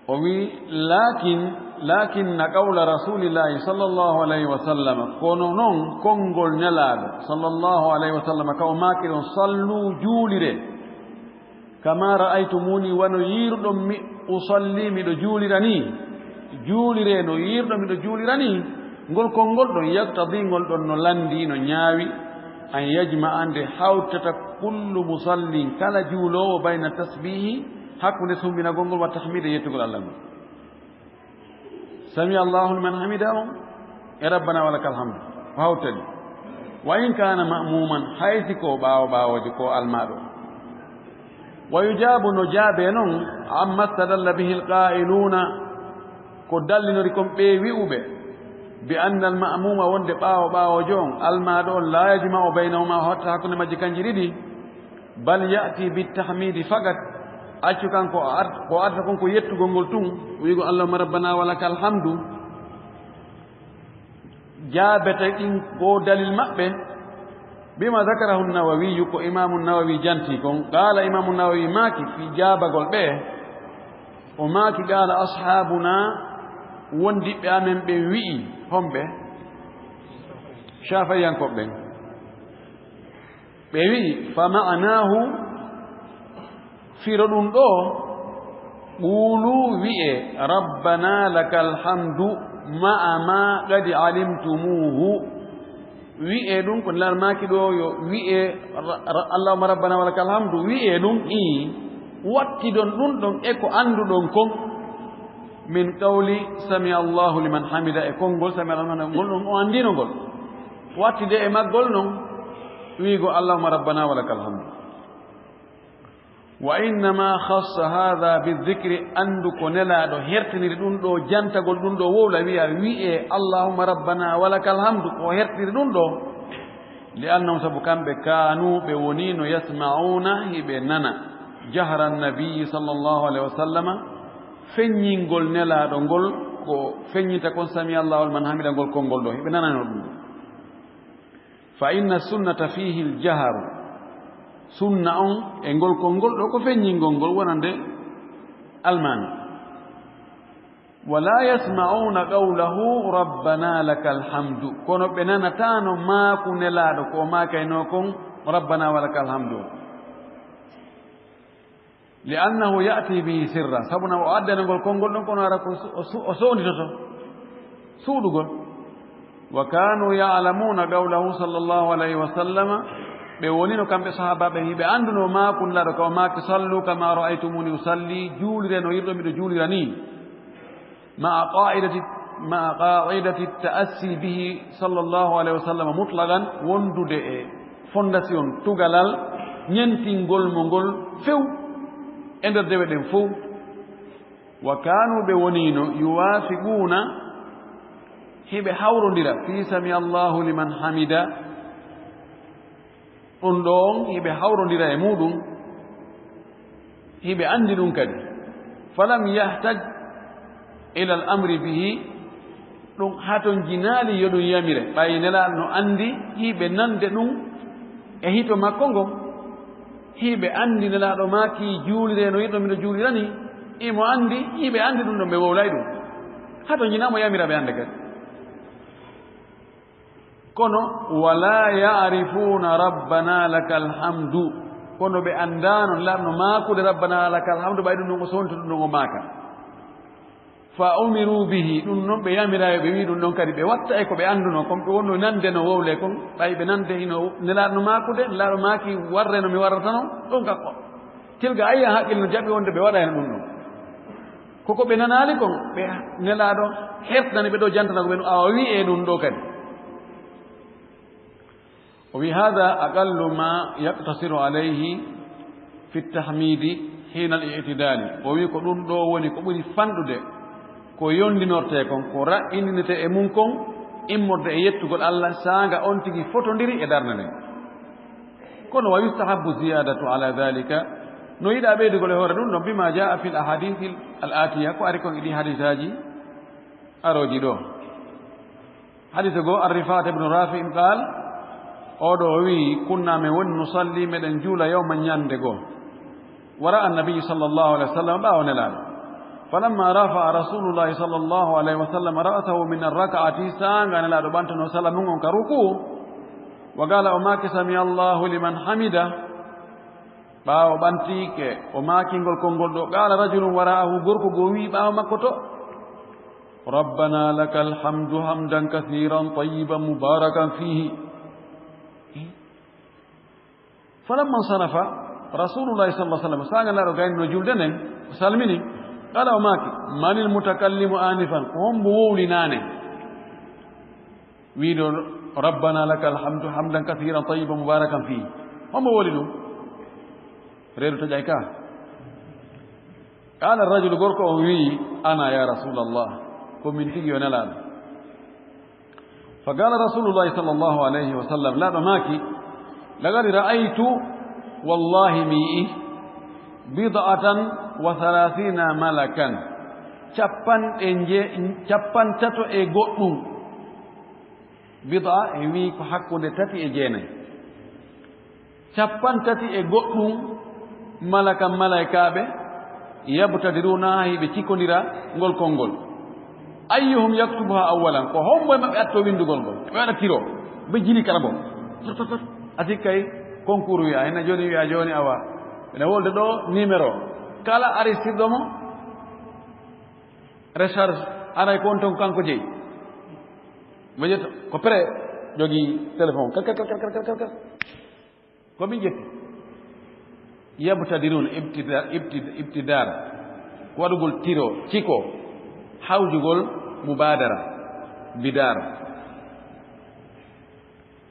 O wi'i, "Laakin, laakinna qawla Rasuulillaahi sallallaahu alayhi wa sallam, kono non konngol Nelaaɗo sallallaahu alayhi wa sallam, ka o maaki ɗon, 'Sallu, juulire, kamaa ra'aytumuuni, wano yiiruɗon mi, usalli, miɗo juulira nii. Juulire no yiiruɗon miɗo juulira nii.'" Ngol konngol ɗon, yaqtadii, ngol ɗon no lanndii, no ñaawi, an yajma'a, nde hawtata, kullu musallin, kala juuloowo, bayna tasbiihi, hakkunde sumbinagol ngol, wa tahmiidi, e yettugol Allah ngol. "Sami Allahu liman hamida" on e "Rabbana wa lakal hamdu" o hawtani. "Wa in kaana ma'muuman", hay si ko ɓaawo ɓaawoojo ko almaaɗo. "Wa yujaabu", no jaabee non, "amma stadalla bihi al-qaa'iluuna", ko dallinori kon ɓee wi'uɓe, "bi anna al-ma'muuma", wonde ɓaawo ɓaawoojo on, almaaɗo on, "laa yajma'u baynahuma", o hatta hakkunde majji kanji ɗiɗi, "bal ya'ti bit tahmiidi fakat", accu kanko o art-, ko arta kon ko yettugol ngol tun, wi'ugol "Allahumma rabbana wa lakal hamdu", jaabete ɗin ko dalil maɓɓe. Bima zakarahu Nawawiyu, ko Imaamu Nawawi janti kon. Qaala, Imaamu Nawawi maaki fii jaabagol ɓe, o maaki, "Qaala ashaabuna", wondiɓɓe amen ɓen wi'i, homɓe? Shaafi'iyankooɓe ɓen. Ɓe wi'i, "Fa ma'anaahu", firo ɗum ɗoo, "Quulu", wi'e, "Rabbana lakal hamdu ma'a ma qad alimtumuhu." Wi'e ɗum, ko Nelaaɗo maaki ɗoo yo wi'e, ra-, ra-, "Allahumma rabbana wa lakal hamdu", wi'e ɗum, ii, wattidon ɗum ɗon e ko annduɗon kon. Min qawli "Sami Allahu liman hamida", e konngol "Sami Allahu liman hamida", ngol ɗon o anndino ngol. Wattide e maggol non, wi'ugol "Allahumma rabbana wa lakal hamdu." "Wa innama khassa hadha bi dhikri", anndu ko Nelaaɗo hertiniri ɗum ɗoo, jantagol ɗum ɗoo, wowla wi'a, wi'e "Allahumma rabbana wa lakal hamdu", ko hertiniri ɗum ɗoo. "Li annahum", sabu kamɓe, "kaanu", ɓe woniino, "yasma'una", hiɓe nana, "jahra nabiyyi sallallahu alayhi wa sallama", feññingol Nelaaɗo ngol, ko feññinta kon "Sami Allahu liman hamida", ngol konngol ɗoo, hiɓe nanano ɗum. "Fa inna sunnata fiihi al-jahru", sunna on e ngol konngol ɗoo ko feññingol ngol wonande almaami. ولا يسمعون قوله ربنا لك الحمد. Kono ɓe nanataano maaku Nelaaɗo ko o maakaynoo kon, ربنا ولك الحمد. لأنه يأتي به سرا. Sabu na o addana ngol konngol ɗon, kono ara ko su-, o su-, o soonditoto suuɗugol. وكانوا يعلمون قوله صلى الله عليه وسلم. Ɓe wonino kamɓe sahaabaaɓe, hiɓe anndunoo maaku Nelaaɗo ka o maaki: صلوا كما رأيتموني أصلي. Juulire no yiɗuɗon miɗo juulira nii. مع قاعدة، مع قاعدة التأسي به صلى الله عليه وسلم مطلقا، wondude e fondation tugalal ñentingol mo ngol few e nder dewe ɗen fow. وكانوا، ɓe woniino, يوافقون، hiɓe hawrondira, في سمع الله لمن حمده. Ɗum ɗoon hiɓe hawrondira e muuɗum, hiɓe anndi ɗum kadi. فلم يحتج إلى الأمر به، ɗum hatonjinaali yo ɗum yamire, ɓay Nelaaɗo no anndi hiɓe nande ɗum e hito makko ngon. Hiɓe anndi Nelaaɗo maaki juulire no yiɗuɗon miɗo juulira nii, imo anndi, hiɓe anndi ɗum ɗon, ɓe wowlay ɗum. Hatonjinaamo yamira ɓe annde kadi. Kono, ولا يعرفون ربنا لك الحمد. Kono ɓe anndaano Nelaaɗo no maakude ربنا لك الحمد, ɓay ɗum ɗon o sonti ɗum ɗon o maaka. فأمروا به، ɗum noon ɓe yamira yo ɓe wii ɗum ɗon kadi, ɓe watta e ko ɓe anndunoo kon, ɓe wonno nande no wowle kon, ɓay ɓe nande hino Nelaaɗo no maakude, Nelaaɗo maaki warre no mi warrata non, ɗum ka ko. Tilga ayya haqqil no jaɓi wonde ɓe waɗa heen ɗum ɗon. Koko ɓe nanaali kon, ɓe Nelaaɗo hertani ɓe ɗo jantana ko ɓe no awa wi'e ɗum ɗo kadi. O wi: هذا أقل ما يقتصر عليه في التحميد حين الاعتدال. O wi ko ɗum ɗo woni ko ɓuri fanɗude ko yondinorte kon, ko raɓɓindinete e mum kon, immorde e yettugol Allah, saanga on tigi fotondiri e darnde nden. Kono, ويستحب الزيادة على ذلك، no yiɗaa ɓeydugol e hoore ɗum ɗon, بما جاء في الأحاديث الآتية، ko ari kon e ɗi hadisaaji arooji ɗo. Hadise goo, عن رفاعة بن رافع قال، oo ɗo o wi'i: كنا، men woni, نصلي، meɗen juula, يوما، ñande goo, وراء النبي صلى الله عليه وسلم، ɓaawo Nelaaɗo. فلما رفع رسول الله صلى الله عليه وسلم رأسه من الركعة، saanga Nelaaɗo ɓantunoo salla mum on ka rukuu, وقال، o maaki: سمع الله لمن حمده. Ɓaawo ɓantiike o maaki ngol konngol ɗo, قال رجل وراءه، gorko goo wi'i ɓaawo makko to: ربنا لك الحمد حمدا كثيرا طيبا مباركا فيه. فلما انصرف رسول الله صلى الله عليه وسلم، saanga Nelaaɗo gayni no julde nden, o salmini, قال، o maaki: من المتكلم آنفا؟ Ko hombo wowli naane? Wiiɗo: ربنا لك الحمد حمدا كثيرا طيبا مباركا فيه. Hombo wowli ɗum? Reedu taƴay ka. قال الرجل، gorko on wi'i: أنا يا رسول الله، ko min tigi yo Nelaaɗo. فقال رسول الله صلى الله عليه وسلم، Nelaaɗo maaki: لقد رأيت، wallaahi mi yi'i، بضعة وثلاثين ملكا، cappanɗe nje-, cappantato e goɗɗum. Bida en wi'i ko hakkunde tati e jeenay. Cappanɗe tati e goɗɗum malaka malaykaaɓe, يبتدرونها، hiɓe cikkondira ngol konngol. أيهم يكتبها أولا، ko hombo e maɓɓe atto winndugol ngol? Ɓe waɗa tiro, ɓe jili kala mo. Tot, tot, tot. A sikkay concours wi'a, hina jooni wi'a jooni awa. Ene wolde ɗo numéro. Kala aristirɗo mo, recharge, aray ko on ton kanko jeyi. Mo ƴetta, ko prêt, jogii téléphone. Kal, kal, kal. Ko min ƴetti. يبتدرون، ibtida-, ibtid-, ibtidar. Ko waɗugol tiro, ciko, hawjugol mubaadara, bidaar.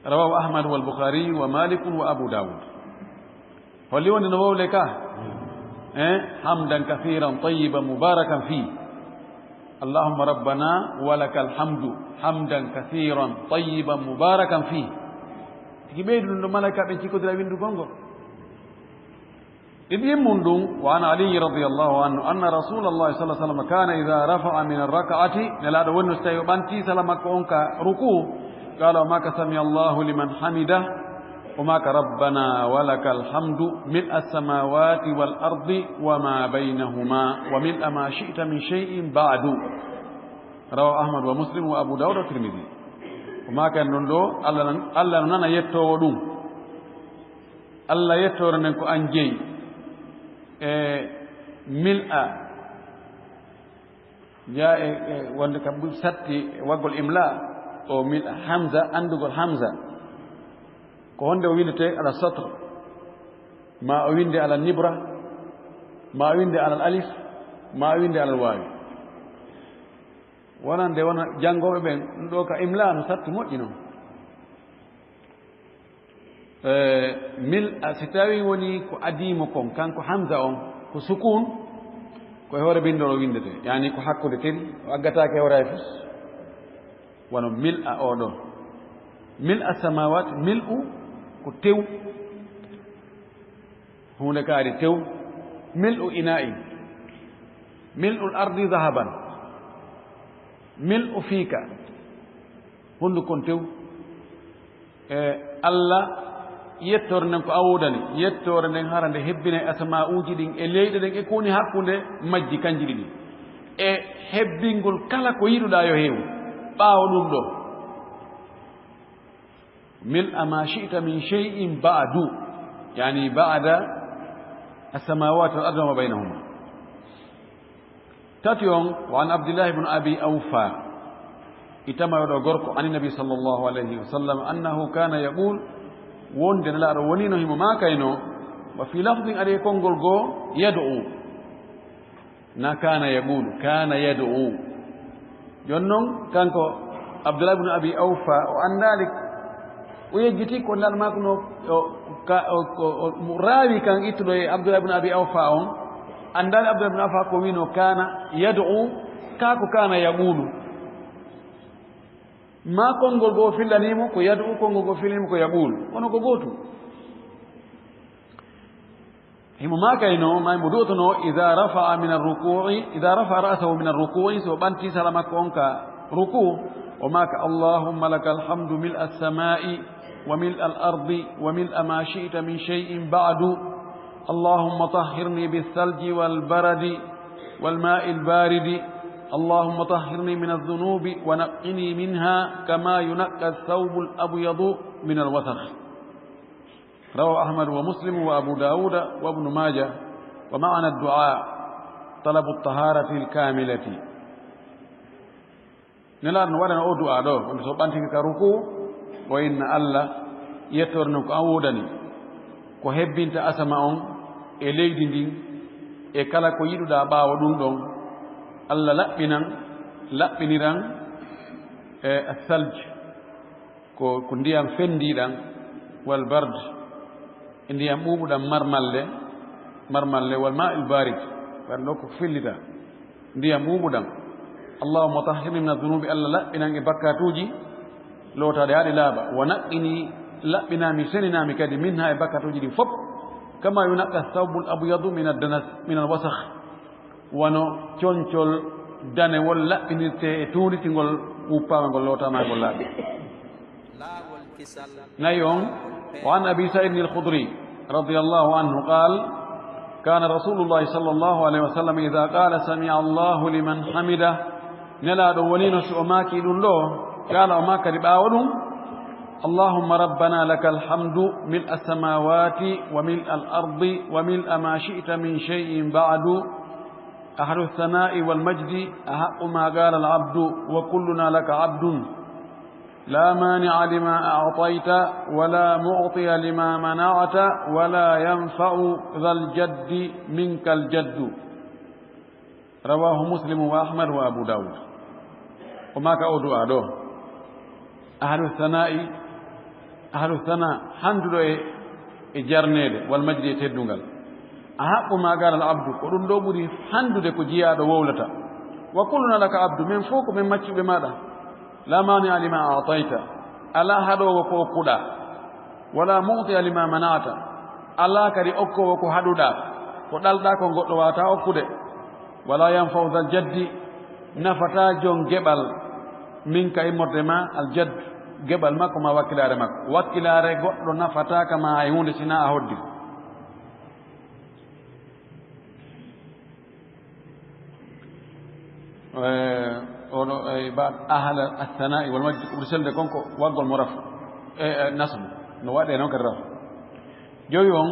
رواه أحمد والبخاري ومالك وأبو داود. Holli wonde no wowle ka? Eh, حمدا كثيرا طيبا مباركا فيه. اللهم ربنا ولك الحمد حمدا كثيرا طيبا مباركا فيه. Tigi ɓeydu ɗum ɗo malaika ɓen cikkodira winndugol ngol. Ɗiɗi mun ɗum, وعن علي رضي الله عنه أن رسول الله صلى الله عليه وسلم كان إذا رفع من الركعة، Nelaaɗo wonno so tawi o ɓanti salla makko on ka ruku, قال o maaka: سمع الله لمن حمده. O maaka, "Rabbana wa lakal hamdu mil'a samawati wal ardi wa ma baynahuma wa mil'a ma shi'ta min shay'in ba'du." Rawahu Ahmad wa Muslim wa Abu Dawud wa Tirmidhi. O maaka en ɗon ɗo, Allah nan, Allah no nana yettoowo ɗum. Allah yettoore nden ko an jeyi. E mil'a, jaa e, e wonde kam ɗum satti e waggol imla, o mil'a hamza, anndugol hamza. Ko honde o windete ala satr, ma o winde ala nibra, ma o winde ala alif, ma o winde ala waawi. Wonande wona janngooɓe ɓen, ɗum ɗo ka imla no satti moƴƴi non. E, mil'a, si tawi woni ko adii mo kon, kanko hamza on, ko sukun, ko e hoore binndol o windete, yani ko hakkunde tiri, o aggataake e hoore hay fus. Wano mil'a o ɗon. Mil'a samawat, mil'u ko tew. Huunde kaari tew. Mil'u ina'in. Mil'ul ardi zahaban. Mil'u fiika. Hundu kon tew. E, Allah, yettoore nden ko a woodani. Yettoore nden hara nde hebbinay asama'uuji ɗin e leyɗe ɗen e ko woni hakkunde majji kanji ɗiɗi. E hebbingol kala ko yiɗuɗaa yo heewu. Ɓaawo ɗum ɗo. Mil'a ma shi'ta min shay'in ba'du. Yani ba'da as-samawati wal ardi wa ma baynahuma. Tati on, wa an Abdullah ibn Abi Awfa. Itama o ɗo gorko, ani Nabi sallallahu alayhi wa sallam, annahu kana yaqul, wonde Nelaaɗo wonino himo maakayno, wa fi lafdin, ari e konngol goo, yad'u. Na kana yaqulu, kana yad'u. Jon non, kanko Abdullah ibn Abi Awfa, o anndaali, o yejjiti ko Nelaaɗo maako no, o, ka, o, o, o, mo raawi kan ittuɗo e Abdullah ibn Abi Awfa on, anndaali Abdullah ibn Awfa ko wino kana yad'u, ka ko kana yaqulu. Ma konngol goo fillanii mo ko yad'u, konngol goo fillanii mo ko yaqulu. Kono ko gootum. Himo maakayno, ma himo du'otono, idha rafa'a min ar-ruku'i, idha rafa'a ra'sahu min ar-ruku'i, so ɓanti sala makko on ka ruku, o maaka, "Allahumma lakal hamdu mil'a as-sama'i wa mil'a al-ardi wa mil'a ma shi'ta min shay'in ba'du. Allahumma tahhirni bis-salji wal baradi wal ma'il baridi. Allahumma tahhirni min adh-dhunubi wa naqqini minha kama yunaqqa ath-thawbu al-abyadu min al-wasakh." Rawahu Ahmad wa Muslim wa Abu Dawuda wa Ibnu Majah, wa ma'na ad-du'a talabu at-taharati al-kamilati. Nelaaɗo no waɗana o du'a ɗo, wonde so ɓantike ka ruku, o inna Allah, yettoore non ko an woodani, ko hebbinta asama on e leydi ndin, e kala ko yiɗuɗaa ɓaawo ɗum ɗon, Allah laɓɓinan, laɓɓiniran, e as-salj, ko, ko ndiyam fenndiiɗam, wal bard, e ndiyam ɓuuɓuɗam marmalle, marmalle, wal ma'il barid, waɗa ɗo ko fellita, ndiyam ɓuuɓuɗam. Allahumma tahhirni min adh-dhunubi, Allah laɓɓinan e bakkatuuji, lootaɗe haa ɗe laaɓa. Wa naqqini, laɓɓinami, seninaami kadi, minha, e bakkatuuji ɗin fof. Kama yunaqqa ath-thawbul abyadu min ad-danas, min al-wasakh. Wano concol danewol laɓɓinirte e tuuritingol wuppaama ngol lootaama ngol laaɓi. Nayi on, wa an Abi Sa'id al-Khudri radiyallahu anhu qal, kana Rasulullahi sallallahu alayhi wa sallam idha qala sami'a Allahu liman hamidah, Nelaaɗo wonino si o maaki ɗum ɗo, kala o maaka kadi ɓaawo ɗum, Allahumma rabbana lakal hamdu mil'a samawati wa mil'a al-ardi wa mil'a ma shi'ta min shay'in ba'du. Ahlu ath-thana'i wal majdi ahaqqu ma qala al-abdu wa kulluna laka abdun. La mani'a lima a'tayta wa la mu'tiya lima mana'ta wa la yanfa'u dhal jaddi minkal jaddu. Rawahu Muslim wa Ahmad wa Abu Dawud. O maaka o du'a ɗo. Ahlu sana'i, ahlu sana, handuɗo e, e jarneede, wal majdi, e teddungal. Ahaqqu ma qala al abdu, ko ɗum ɗo ɓuri handude ko jiyaaɗo wowlata. Wa kulluna laka abdu, men fof ko men maccuɓe maaɗa. La mani'a lima a'tayta, alaa haɗoowo ko okkuɗaa. Wala mu'tiya lima mana'ta, alaa kadi okkoowo ko haɗuɗaa. Ko ɗalɗaa ko goɗɗo waawataa okkude. Wala yanfa'u dhal jaddi, nafataa jon geɓal, minka, immorde ma, al jadd, geɓal makko ma wakkilaare makko. Wakkilaare goɗɗo nafataaka ma hay huunde si na a hoddi. Eh, ono, eh, ba ahala athana'i wal majdi, ko ɓuri selde kon ko waggol mo rafu. Eh, eh, nasbu. No waɗe noon kadi rafu. Jowi on,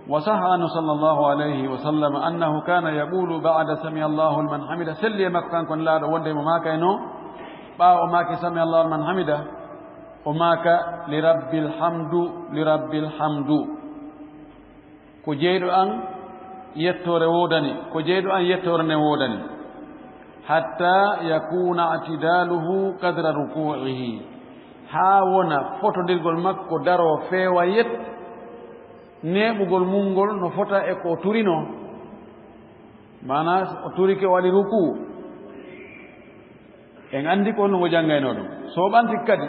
wa sahha anhu sallallahu alayhi wa sallam annahu kana yaqulu ba'da sami Allahu liman hamida, selli e makko kanko Nelaaɗo wonde mo maaka e no, ɓaawo o maaki sami Allahu liman hamida, o maaka li rabbil hamdu, li rabbil hamdu. Ko jeyɗo an yettoore woodani, ko jeyɗo an yettoore nden woodani. Hatta yakuna i'tidaluhu qadra ruku'ihi. Haa wona fotondirgol makko daroo feewa yet, neeɓugol mum ngol no fota e ko o turinoo. Maanaa, o turike o waɗi rukuu. En anndi ko honno mo janngaynoo ɗum. So o ɓanti kadi,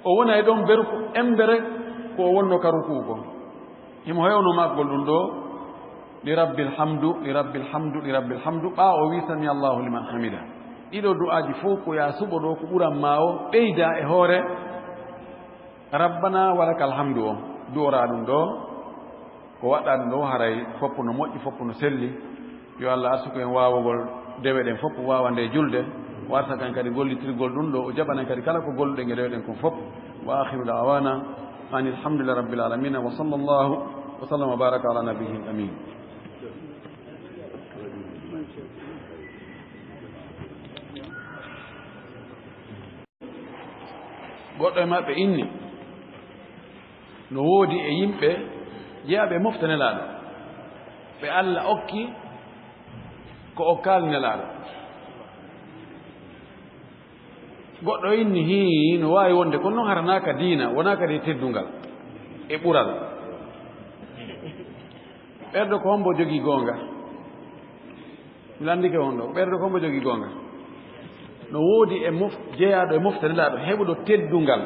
o wona e ɗon beru ko embere ko o wonno ka rukuu kon. Himo hewno maakgol ɗum ɗoo, li rabbil hamdu, li rabbil hamdu, li rabbil hamdu, ɓaawo o wii sami Allahu liman hamida. Ɗiɗo du'aaji fof ko yaa suɓo ɗoo ko ɓuran maa o ɓeyda e hoore rabbana wa lakal hamdu o. Du'oraa ɗum ɗoo, ko waɗɗaa ɗum ɗoo, haray fof no moƴƴi, fof no selli. Yo Allah arsuku en waawugol dewe ɗen fof, waawa nde julde, o arsakan kadi gollitirgol ɗum ɗoo, o jaɓanen kadi kala ko golluɗen e dewe ɗen kon fof. Wa akhiru da'wana anil hamdulillahi rabbil alamin, wa sallallahu wa sallam wa baraka ala nabiyyil amin. Goɗɗo e maɓɓe inni, no woodi e yimɓe jeyaaɓe e mofte Nelaaɗo, ɓe Alla okki ko okkaali Nelaaɗo. Goɗɗo inni, hii, no waawi wonde, kono noon hara naa ka diina, wonaa kadi e teddungal e ɓural. Ɓerɗo ko hombo jogii goonga? Mi lanndike on ɗo. Ɓerɗo ko hombo jogii goonga? No woodi e mof-, jeyaaɗo e mofte Nelaaɗo, heɓuɗo teddungal,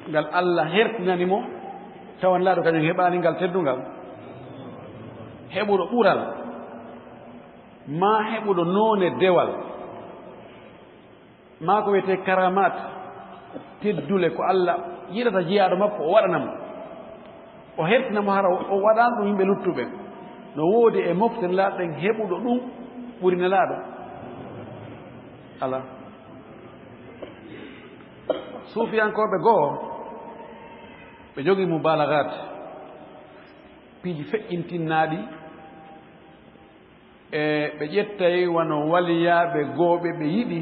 ngal Alla hertinani mo, tawa Nelaaɗo kañum heɓaani ngal teddungal? Heɓuɗo ɓural, maa heɓuɗo noone dewal, maa ko wiyetee karamaat, teddule ko Alla yiɗata jiyaaɗo makko, o waɗana mo. O hertina mo hara o, o waɗaano ɗum yimɓe luttuɓe. No woodi e mofte Nelaaɗo ɗen heɓuɗo ɗum ɓuri Nelaaɗo? Alaa. Suufiyankooɓe goo, ɓe jogii mubalagaat, piiji feƴƴintinnaaɗi, e ɓe ƴettay wano waliyaaɓe gooɓe ɓe yiɗi,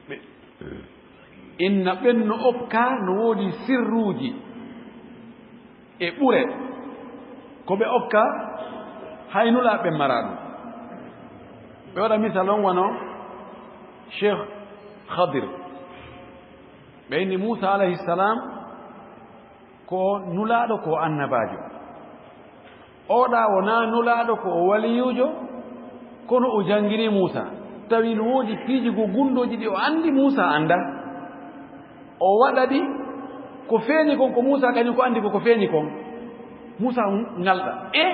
ɓe inna ɓen no okka, no woodi sirruuji e ɓure ko ɓe okka, hay Nulaaɓe maraa ɗum. Ɓe waɗa misal on wano Cheikh Khadir. Ɓe inni Muusa alayhi salam ko nulaaɗo, ko annabaajo. Oɗa wonaa nulaaɗo, ko o waliyuujo, kono o jannginii Muusa. Tawi no woodi piiji goo gunndooji ɗi o anndi, Muusa annda. O waɗa ɗi, ko feeñi kon, ko Muusa kañum ko anndi ko, ko feeñi kon. Muusa ŋalɗa. E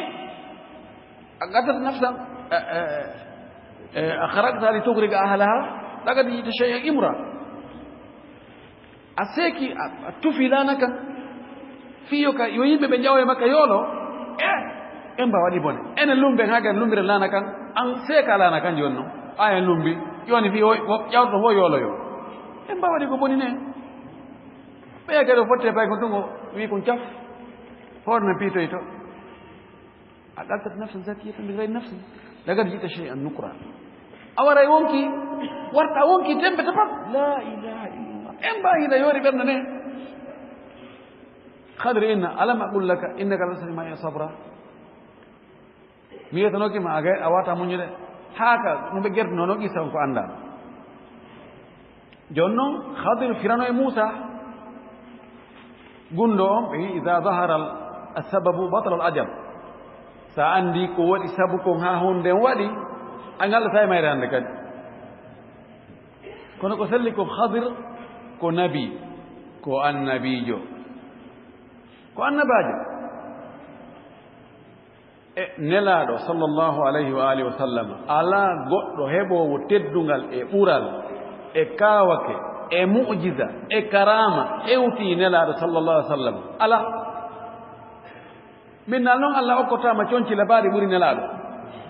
a qatatta nafsan, e, e, e, a kharaqta li tughriqa ahlaha, laqad ji'ta shay'an imra. A seeki, a, a tufi laana kan. Fii yo ka, yo yimɓe ɓe ƴawoya makka yoolo. E, en mba waɗi bone. Enen lumben haa kadi lumbiren laana kan. An seeka laana kan jooni non. A en lumbi. Jooni fii o, o ƴawto fof yooloyo. En mba waɗi ko boni ne. Ɓeya kadi o fotte pay ko tungo, wi kun caf. Hoore no piitoyto. A qatatta nafsan zakiyatan bi ghayri nafsin, laqad ji'ta shay'an nukra. A waray wonki, warta wonki tembe tapat. La ilaha illallah. En mba hina yoori ɓernde ne. Khadri inna, alam aqul laka innaka lan tastati'a ma'iya sabra. Mi wiyatanoki ma a gay-, a wata muñude. Haa ka, no ɓe gertuno no qissa on ko annda. Jooni noon, Khadir firano e Muusa. Gunndo on, ɓe wi'i, "Iza zahara al-, as-sababu batala al-ajab." So a anndi ko waɗi sabu kon haa huunde nden waɗi, a ŋallata e mayre hannde kadi. Kono ko selli ko Khadir ko nabi, ko annabiijo. Ko annabaajo. E Nelaaɗo sallallahu alayhi wa alihi wa sallam, alaa goɗɗo heɓoowo teddungal e ɓural e kaawake e mu'jiza, e karaama, hewtii Nelaaɗo sallallahu alaihi wasallam. Alaa. Min nan non Allah okkotaama conci labaaɗi ɓuri Nelaaɗo.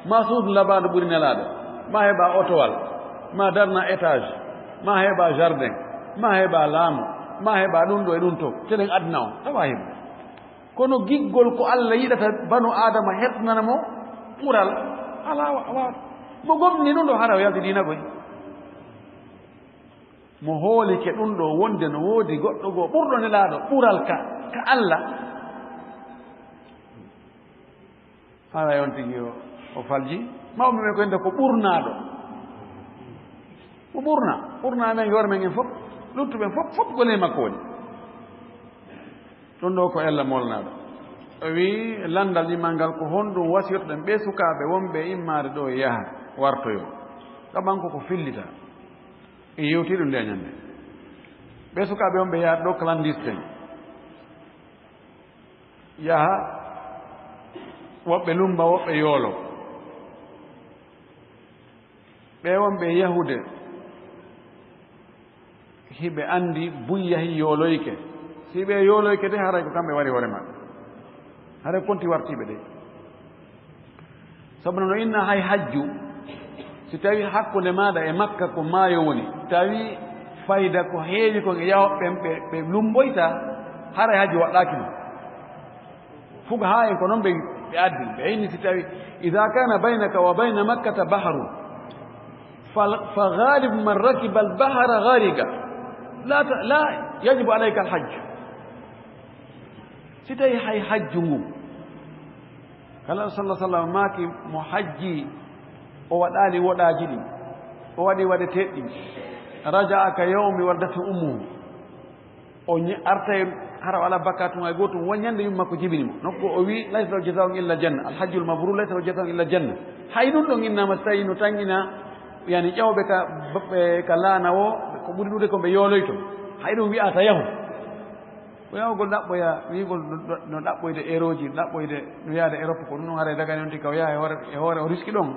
Ma suudu labaaɗo ɓuri Nelaaɗo. Ma heɓa otowal. Ma darna étage. Ma heɓa jardin. Ma heɓa laamu. Ma heɓa ɗum ɗo e ɗum to. Telen aduna on. Tawa heɓa. Kono giggol ko Allah yiɗata banu Aadama heɓnana mo ɓural. Alaa wa-, wa-, mo gomni ɗum ɗo hara o yalti diina koy. Mo hoolike ɗum ɗo wonde no woodi goɗɗo goo ɓurɗo Nelaaɗo ɓural ka, ka Allah. Haray on tigi o, o falji. Mawɓe men ko innde ko ɓurnaaɗo. Mo ɓurna. Ɓurna men, yore men en fof. Luttuɓe fof, fof gole makko woni. Ɗum ɗo ko ella molnaaɗo. O wii, lanndal imal ngal ko honɗum wasiyotoɗen ɓee sukaaɓe wonɓe immaade ɗo yaha wartoyoo? Kaɓan ko ko fillita. En yewtii ɗum nde ñannde. Ɓee sukaaɓe wonɓe yaha ɗo clandestin. Yaha, woɓɓe lumba, woɓɓe yoolo. Ɓe wonɓe yahude, hiɓe anndi buy yahi yooloyke. Si ɓe yooloyke de, haray ko kamɓe wari hoore maɓɓe. Haray konti wartiiɓe de. Sabu no inna hay hajju, si tawi hakkunde maaɗa e Makka ko maayo woni, tawi fayda ko heewi kon e yawɓe ɓen ɓe, ɓe lumboyta, haray hajju waɗɗaaki mo. Fuqahaa en ko non ɓe, ɓe addi. Ɓe inni si tawi, "Idha kana baynaka wa bayna Makkata bahru, fa, fa ghalibu man rakiba al-bahra gharika. La ta-, la yajibu alayka al-hajj." Si tawi hay hajju ngu, kala sallallahu alaihi wasallam maaki mo hajji, o waɗaali woɗaaji ɗi, o waɗi waɗeteeɗi, raja'a ka yawmi waladatu ummuhu. O ñi-, artay hara o alaa bakkaatu hay gootum, won ñande yumma ko jibini mo. Nokku o wi, "Laysa lahu jazaa'un illa janna. Al hajjul mabrur laysa lahu jazaa'un illa janna." Hay ɗum ɗon innama so tawi no tanƴina, yani ƴawɓe ka, ɓe, ka laana o, ko ɓuri ɗuuɗe ko ɓe yooloyto. Hay ɗum wi'ata yahu. Ko yahugol ɗaɓɓoya, wi'ugol no, no, no ɗaɓɓoyde erooji, ɗaɓɓoyde no yaade Europe ko ɗum ɗon haray dagani on tigi ka o yaha e hoore, e hoore o riski ɗon.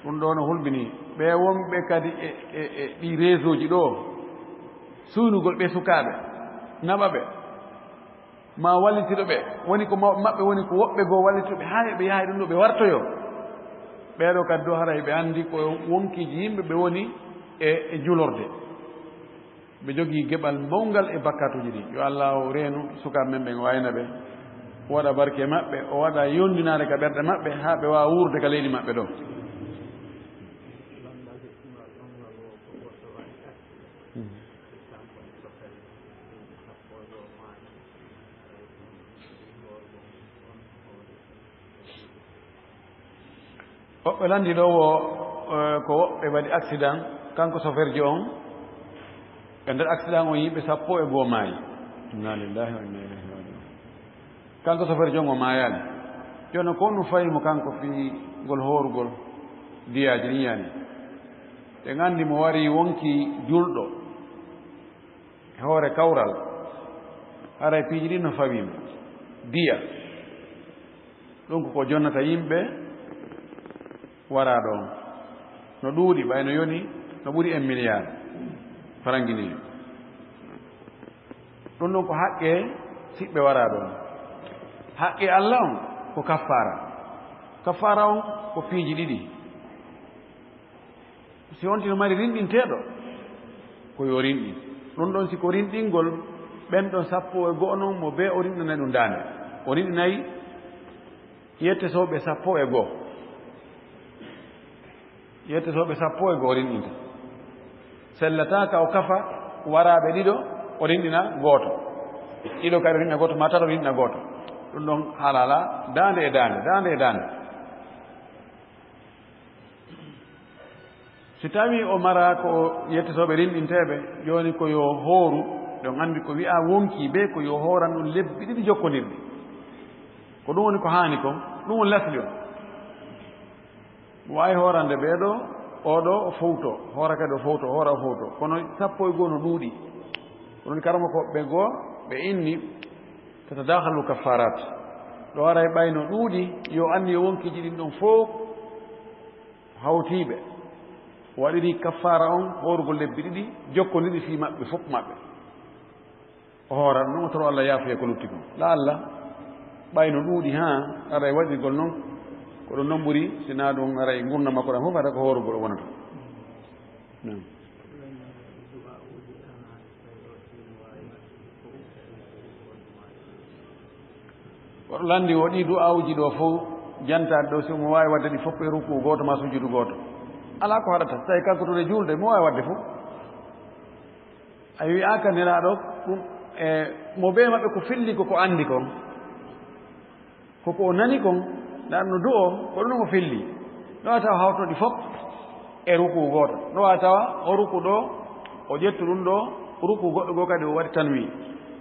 Ɗum ɗo no hulɓini. Ɓe wonɓe kadi e, e, e ɗi réseau ji ɗo. Suynugol ɓe sukaaɓe, naɓa ɓe, ma wallitiɗo ɓe, woni ko mawɓe maɓɓe, woni ko woɓɓe goo wallitiɗo ɓe, haa ɓe yaha e ɗum ɗo ɓe wartoyo. Ɓeeɗo kadi ɗo haray ɓe anndi ko wonkiiji yimɓe ɓe woni e, e julorde. Ɓe jogii geɓal mawngal e bakkaatuuji ɗi. Yo Allah o reenu sukaaɓe men ɓen, o ayna ɓe, o waɗa barke maɓɓe, o waɗa yondinaare ka ɓerɗe maɓɓe, haa ɓe waawa wuurde ka leydi maɓɓe ɗo. Woɓɓe lanndi ɗo wo, eh, ko woɓɓe waɗi accident, kanko soferjo on, e nder accident on yimɓe sappo e goo maayi. Inna lillahi wa inna ilayhi raji'un. Kanko soferjo on o maayaali. Jooni ko honɗum fayi mo kanko fii ngol hoorugol diyaaji ɗin yani? Ɓe nganndi mo wari wonki julɗo. E hoore kawral, haray piiji ɗin no fawii mo. Diya. Ɗum ko ko jonnata yimɓe waraaɗo on. No ɗuuɗi, ɓay no yoni, no ɓuri un milliard farangi ni. Ɗum ɗum ko haqqe siɓɓe waraaɗo on. Haqqe Allah on ko kaffaara. Kaffaara on ko piiji ɗiɗi. Si on tino mari rinɗinteeɗo, ko yo rinɗin. Ɗum ɗon si ko rinɗingol, ɓen ɗon sappo e go'o non mo bee o rinɗinay ɗum daande. O rinɗinay yettesooɓe sappo e go'o. Yettesooɓe sappo e go'o o rinɗinta. Sellataaka o kafa waraaɓe ɗiɗo, o rinɗina gooto. Ɗiɗo kadi o rinɗina gooto, maa tato o rinɗina gooto. Ɗum ɗon haala alaa, daande e daande, daande e daande. Si tawii o maraa ko o yettotooɓe rinɗinteeɓe, jooni ko yo hooru, ɗon anndi ko wi'aa wonkii bee ko yo hooran ɗum lebbi ɗiɗi jokkondirɗi. Ko ɗum woni ko haani kon, ɗum woni lasli on. Mo waawi hoorande ɓee ɗoo, oo ɗoo o fowto, hoora kadi o fowto, hoora o fowto. Kono sappo e goo no ɗuuɗi. Ko ɗum karamokooɓe goo, ɓe inni, tatadakhalul kaffarat. Ɗo ara e ɓay no ɗuuɗi, yo anniyo wonkiiji ɗin ɗon fof hawtiiɓe. O waɗiri kaffaara on hoorugol lebbi ɗiɗi jokkondiri fii maɓɓe fof maɓɓe. O hoora ɗum, o toro Allah yaafoye ko lutti kon. La Allah, ɓay no ɗuuɗi haa aray waɗirgol non, ko ɗum non ɓuri, si naa ɗum aray ngurndan makko ɗan fof, hara ko hoorugol o wonata. Naam. Koɗo lanndi o ɗii du'aawuji ɗoo fof, jantaade ɗoo, si omo waawi waɗde ɗi fof e rukuu gooto maa sujudu gooto, alaa ko haɗata. So tawii kanko tun e juulde, mo waawi waɗde fof. A wi'aaka Nelaaɗo, ɗum, e mo bee maɓɓe ko filli ko, ko anndi kon, ko ko o nani kon, ndaa no du'oo, ko ɗum o filli. Ɗo a tawa hawto ɗi fof e rukuu gooto. Ɗo a tawa o ruku ɗoo, o ƴettu ɗum ɗoo, ruku goɗɗo goo kadi o waɗi tanwi.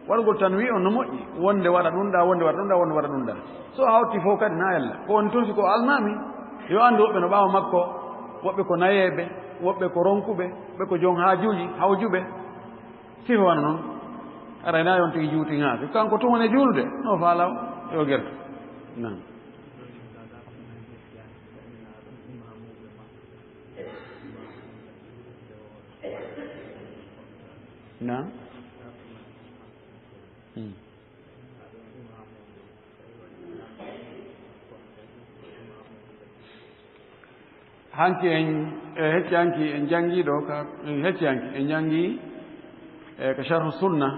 Waɗugol tanwi on no moƴƴi, wonde waɗa ɗum ɗaa, wonde waɗa ɗum ɗaa, wonde waɗa ɗum ɗaa. So a hawti fof kadi na ella. Ko woni tun si ko almaami, yo anndu woɓɓe no ɓaawo makko, woɓɓe ko nayeeɓe, woɓɓe ko ronkuɓe, ɓe ko jon haajuuji, hawjuɓe. Si ko wano non, aray na yon tigi juuti ŋaasi. Kanko tun woni juulde, no faala o, yo gerto. Naam. Naam. Hmm. Hanki en, e hecci hanki en janngi ɗo ka, en hecci hanki en janngi, e, ka Sharhu Sunna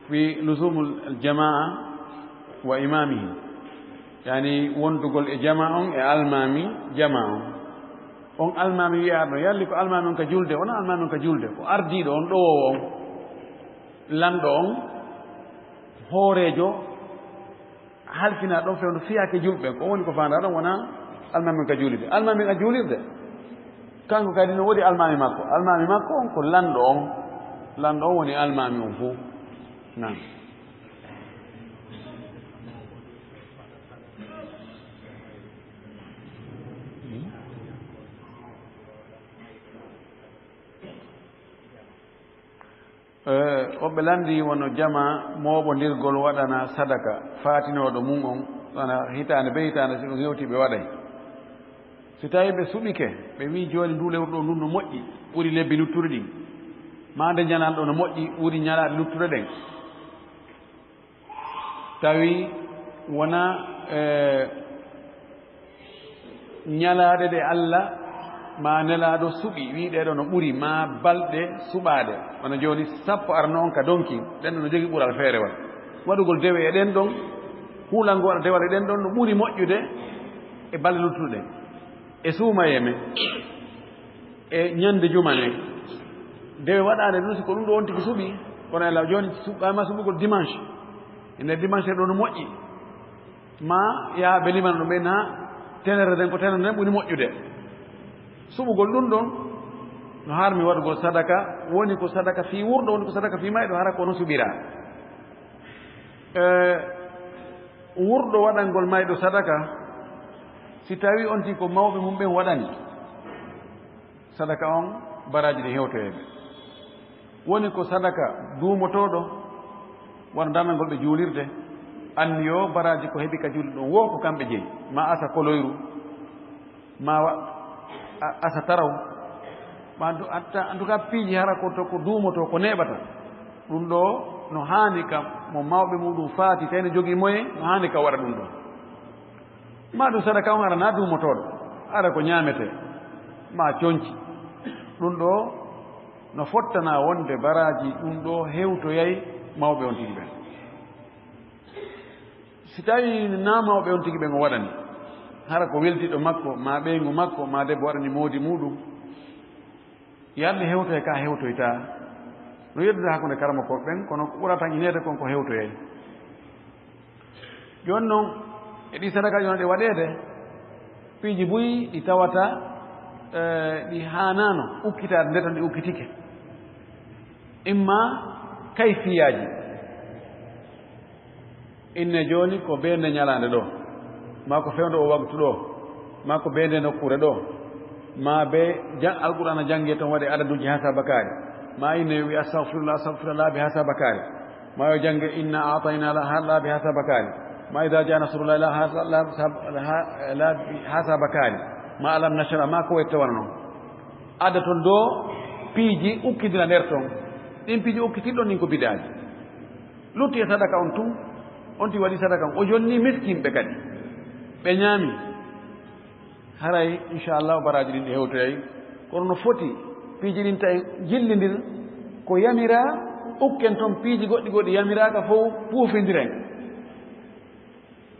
fi luzumul jamaa wa imamihi. Yani wondugol e jamaa on e almaami jamaa on. On almaami wi'aaɗo, yalli ko almaami on ka julde, wona almaami on ka julde, ko ardiiɗo on, ɗowoowo on, lanɗo on, hooreejo, halfinaa ɗon fewndo fiyaake julɓe ɓen. Ko woni ko faandaa ɗon wonaa almaami on ka juulirde. Almaami on ka juulirde, kanko kadi no woodi almaami makko. Almaami makko on ko lanɗo on. Lanɗo on woni almaami on fow. Naam. Eh, woɓɓe lanndii wano jamaa mooɓondirgol waɗana sadaka faatinooɗo mum on, wona hitaande bee hitaande, si ɗum hewtii ɓe waɗay. Si tawii ɓe suɓike, ɓe wi'i jooni nduu lewru ɗoo ndun no moƴƴi, ɓuri lebbi luttuɗi ɗin, maa nde ñalal ɗoo no moƴƴi, ɓuri ñalaaɗe luttuɗe ɗen. Tawi wonaa, eh, ñalaaɗe ɗe Alla maa Nelaaɗo suɓi, wi'i ɗee ɗoo no ɓuri, maa balɗe suɓaaɗe. Wano jooni, sappo arano on ka donki, ɗen ɗoo no jogii ɓural feerewal. Waɗugol dewe e ɗen ɗon, huulangol waɗa dewal e ɗen ɗon, no ɓuri moƴƴude e balɗe luttuɗe ɗen. E suumayee men, e ñande juma nden. Dewe waɗaande ɗum, si ko ɗum ɗoo on tigi suɓi, kono ela jooni suɓɓaama suɓugol dimanche. E nder dimanche ɗoo no moƴƴi. Maa yaaɓe limana ɗum ɓe na tenere nden, ko tenere nden ɓuri moƴƴude. Suɓugol ɗum ɗon no harmi waɗugol sadaka, woni ko sadaka fii wurɗo, woni ko sadaka fii mayɗo, hara ko no suɓiraa. E, wurɗo waɗangol mayɗo sadaka, si tawii on tigi ko mawɓe mum ɓen waɗani, sadaka on, baraaji ɗin hewtoyay ɓe. Woni ko sadaka duumotooɗo, wano darnangol ɓe juulirde, anniyo baraaji ko heɓi ka juulirde ɗon, wo ko kamɓe jeyi, maa asa koloyru, maa wa-, a-, asa taraw, maa du-, hatta, en tout cas, piiji hara ko to ko duumotoo, ko neeɓata. Ɗum ɗoo no haani ka mo mawɓe muuɗum faati, tawi no jogii moyen, no haani ka waɗa ɗum ɗoo. Maa ɗum sadaka on hara na duumotooɗo, hara ko ñaametee, maa conci. Ɗum ɗoo no fottana wonde baraaji ɗum ɗoo hewtoyay mawɓe on tigi ɓen. Si tawii na mawɓe on tigi ɓen o waɗani, hara ko weldiiɗo makko, maa ɓeyngu makko, maa debbo waɗani moodi muuɗum, yalɗe hewtoye ka hewtoyta. No yeddude hakkunde karamokooɓe ɓen, kono ko ɓurata tan ineede kon ko hewtoyay. Jooni non, e ɗi sadakaaji wona ɗe waɗeede, piiji buy ɗi tawata, eh, ɗi haanaano ukkitaade nde tan ɗi ukkitike. Imma kayfiyaaji. Inne jooni ko bee nde ñalaande ɗoo, maa ko fewndo oo waktu ɗoo, maa ko bee ndee nokkuure ɗoo, maa bee ja-, Alqur'aana janngee ton waɗee adaduuji haa sabakaari, maa inne yo wi astagfirullah, astagfirullah laabi haa sabakaari, maa yo jannge inna a'tayna la-, haa laabi haa sabakaari, maa idaa jaa nasrullahi la-, haa sa-, la-, sab-, haa, laabi haa sabakaari, maa alam nashra, maa ko wette wano non. Adda ton ɗo piiji ukkitira nder ton. Ɗin piiji ukkitiɗon ɗin ko bidaaji. Lutti e sadaka on tun, on ti waɗi sadaka on. O jonni miskinɓe kadi. Ɓe ñaami. Haray, inchallah, baraaji ɗin ɗi hewtoyay. Kono no foti piiji ɗin tawi jillindir ko yamiraa, ukken ton piiji goɗɗi goɗɗi yamiraaka fow puufindiren.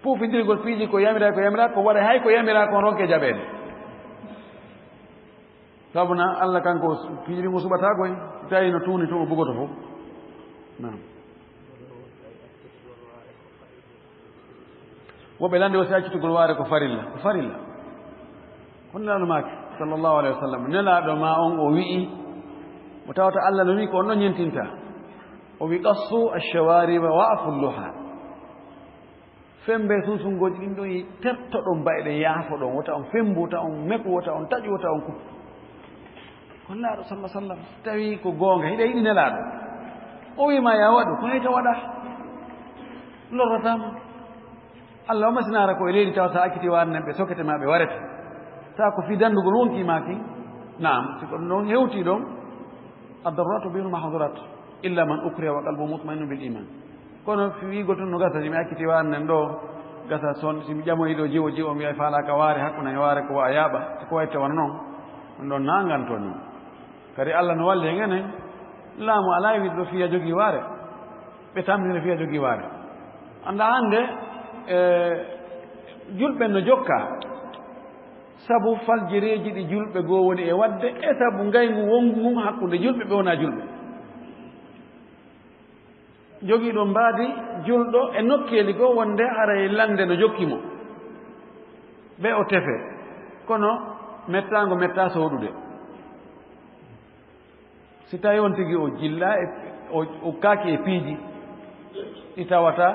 Puufindirgol piiji ko yamiraa, ko yamiraa, ko waɗa hay ko yamiraa kon ronke jaɓeede. Sabuna Allah kanko piiji ɗin o suɓataa koy, tawi no tuuni tun o bugoto fow. Naam. Woɓɓe lande o si accitugol waare ko farilla, ko farilla. Kono Nelaaɗo maaki, sallallahu alayhi wa sallam, Nelaaɗo ma on o wi'i, mo tawata Allah no wi'i ko on ɗon ñentinta. O wi'i, "Qassu ash-shawariba wa afu luha." Fembe sunsungooji ɗin ɗon, tertoɗon bayɗe, yaafoɗon, wota on fembu, wota on meku, wota on taƴu, wota on kuppu. Kono Nelaaɗo, sallallahu alayhi wa sallam, tawi ko goonga, hiɗa yiɗi Nelaaɗo. O wi'i ma, "Ya waɗu," ko hay to waɗa. Lorrataa ma. Allah o masinaara ko e leydi tawa sa acciti waare nden ɓe sokete ma ɓe warete. Sa ko fii dandugol wonki ma kin. Naam, si ko ɗum ɗon hewti ɗon, ad-darurat tubihul mahdurat, illa man ukriha wa qalbuhu mutma'innun bil iman. Kono fi wiigol tun no gasa, si mi acciti waare nden ɗo, gasa son, si mi ƴamoyi ɗo jiwo jiwo, mi wi'a faalaaka waare, hakkunde e waare ko wa yaaɓa, ko wayi tawa non, ɗum ɗon nanganto ni. Kadi Allah no walli en enen, laamu alaa e wiide ɗo fiya jogii waare, ɓe tamnina fiya jogii waare. Annda hannde, e, julɓe no jokka, sabu faljireeji ɗi julɓe goo woni e waɗde, e sabu ngayngu wonngu ngun hakkunde julɓe ɓe wonaa julɓe. Jogiiɗo mbaadi julɗo e nokkeeli goo wonde haray lande no jokki mo. Ɓe o tefe, kono mettaango mettaa soodude. Si tawi on tigi o jilla e, o, o kaaki e piiji ɗi tawata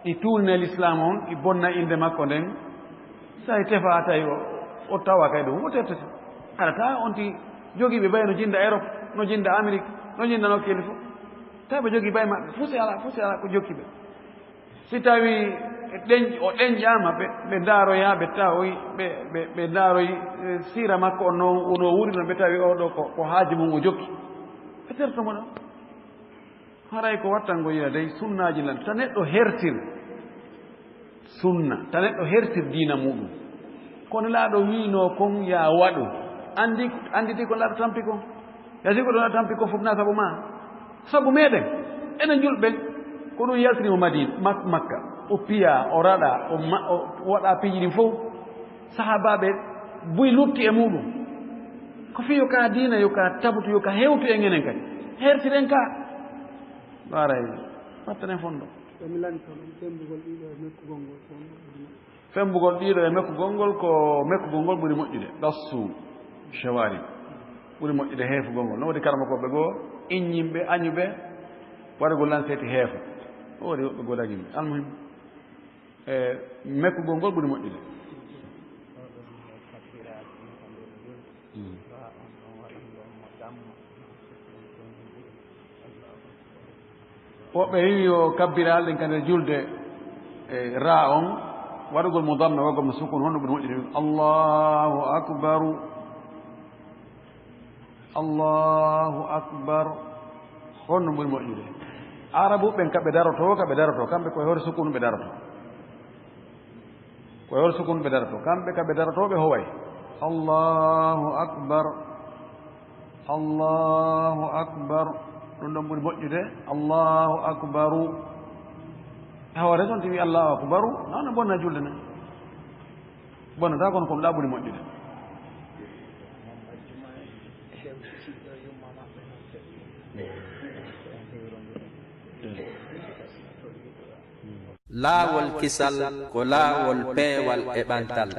ɗi tuurina Lislaam on, ɗi bonna innde makko nden, si tawi tefaa tawi o, o tawa kay ɗum, o teftete. Haɗata on tigi jogiiɓe bay no jinda Europe, no jinda Amérique, no jinda nokkeeli fof. Tawi ɓe jogii bay maɓɓe, fusi alaa, fusi alaa ko jokki ɓe. Si tawi ɗen-, o ɗenƴaama, ɓe, ɓe ndaaroya, ɓe tawoy, ɓe, ɓe, ɓe ndaaroy, eh, siira makko on no, o no wuuri no, ɓe tawi oo ɗoo ko, ko haaju mum o jokki. Ɓe terto mo ɗon. Haray ko wattango yiya dey sunnaaji lan. Ta neɗɗo hertir sunna, ta neɗɗo hertir diina muɗum. Ko Nelaaɗo wiinoo kon ya waɗu. Anndi, annditi ko Nelaaɗo tampi kon. Yasi ko ɗon a tampi kon fof na sabu ma. Sabu meɗen. Enen julɓe. Ko ɗum yaltini mo Madina, Mak-, Makka. O piya, o raɗa, o ma-, o waɗa piiji ɗin fof. Sahaabaaɓe buy lutti e muɗum. Ko fii yo ka diina, yo ka tabutu, yo ka hewtu en enen kadi. Hertiren ka. Waray. Wattanen fondo. Emi lanndito ɗum, femmbugol ɗiɗo e mekkugol ngol ko honɗum ɓuri moƴƴude? Femmbugol ɗiɗo e mekkugol ngol ko mekkugol ngol ɓuri moƴƴude. Qassu shawarib ɓuri moƴƴude heefugol ngol. No woodi karamokooɓe goo, iññinɓe, añuɓe, waɗugol lanseeti heefa. No woodi woɓɓe goo dagini. Almuhim, e mekkugol ngol ɓuri moƴƴude. Mm. Woɓɓe wi'i yo kabbiraal ɗen ka nder julde, e, raa on, waɗugol mo damma, waɗugol mo sukun, honno ɓuri moƴƴude? Allahu akbaru. Allahu akbar. Honno ɓuri moƴƴude? Arabu ɓen ka ɓe daroto, ka ɓe daroto, kamɓe koye hoore sukun ɓe daroto. Ko e hol sukun ɓe daroto? Kamɓe ka ɓe daroto, ɓe howay. Allahu akbar. Allahu akbar. Ɗum ɗon ɓuri moƴƴude. Allahu akbaru. E hoore ton, timi Allahu akbaru. Non, no bonna julde ne. Bonnata, kono ko ɗum ɗa ɓuri moƴƴude. Laawol kisal ko laawol peewal e ɓantal.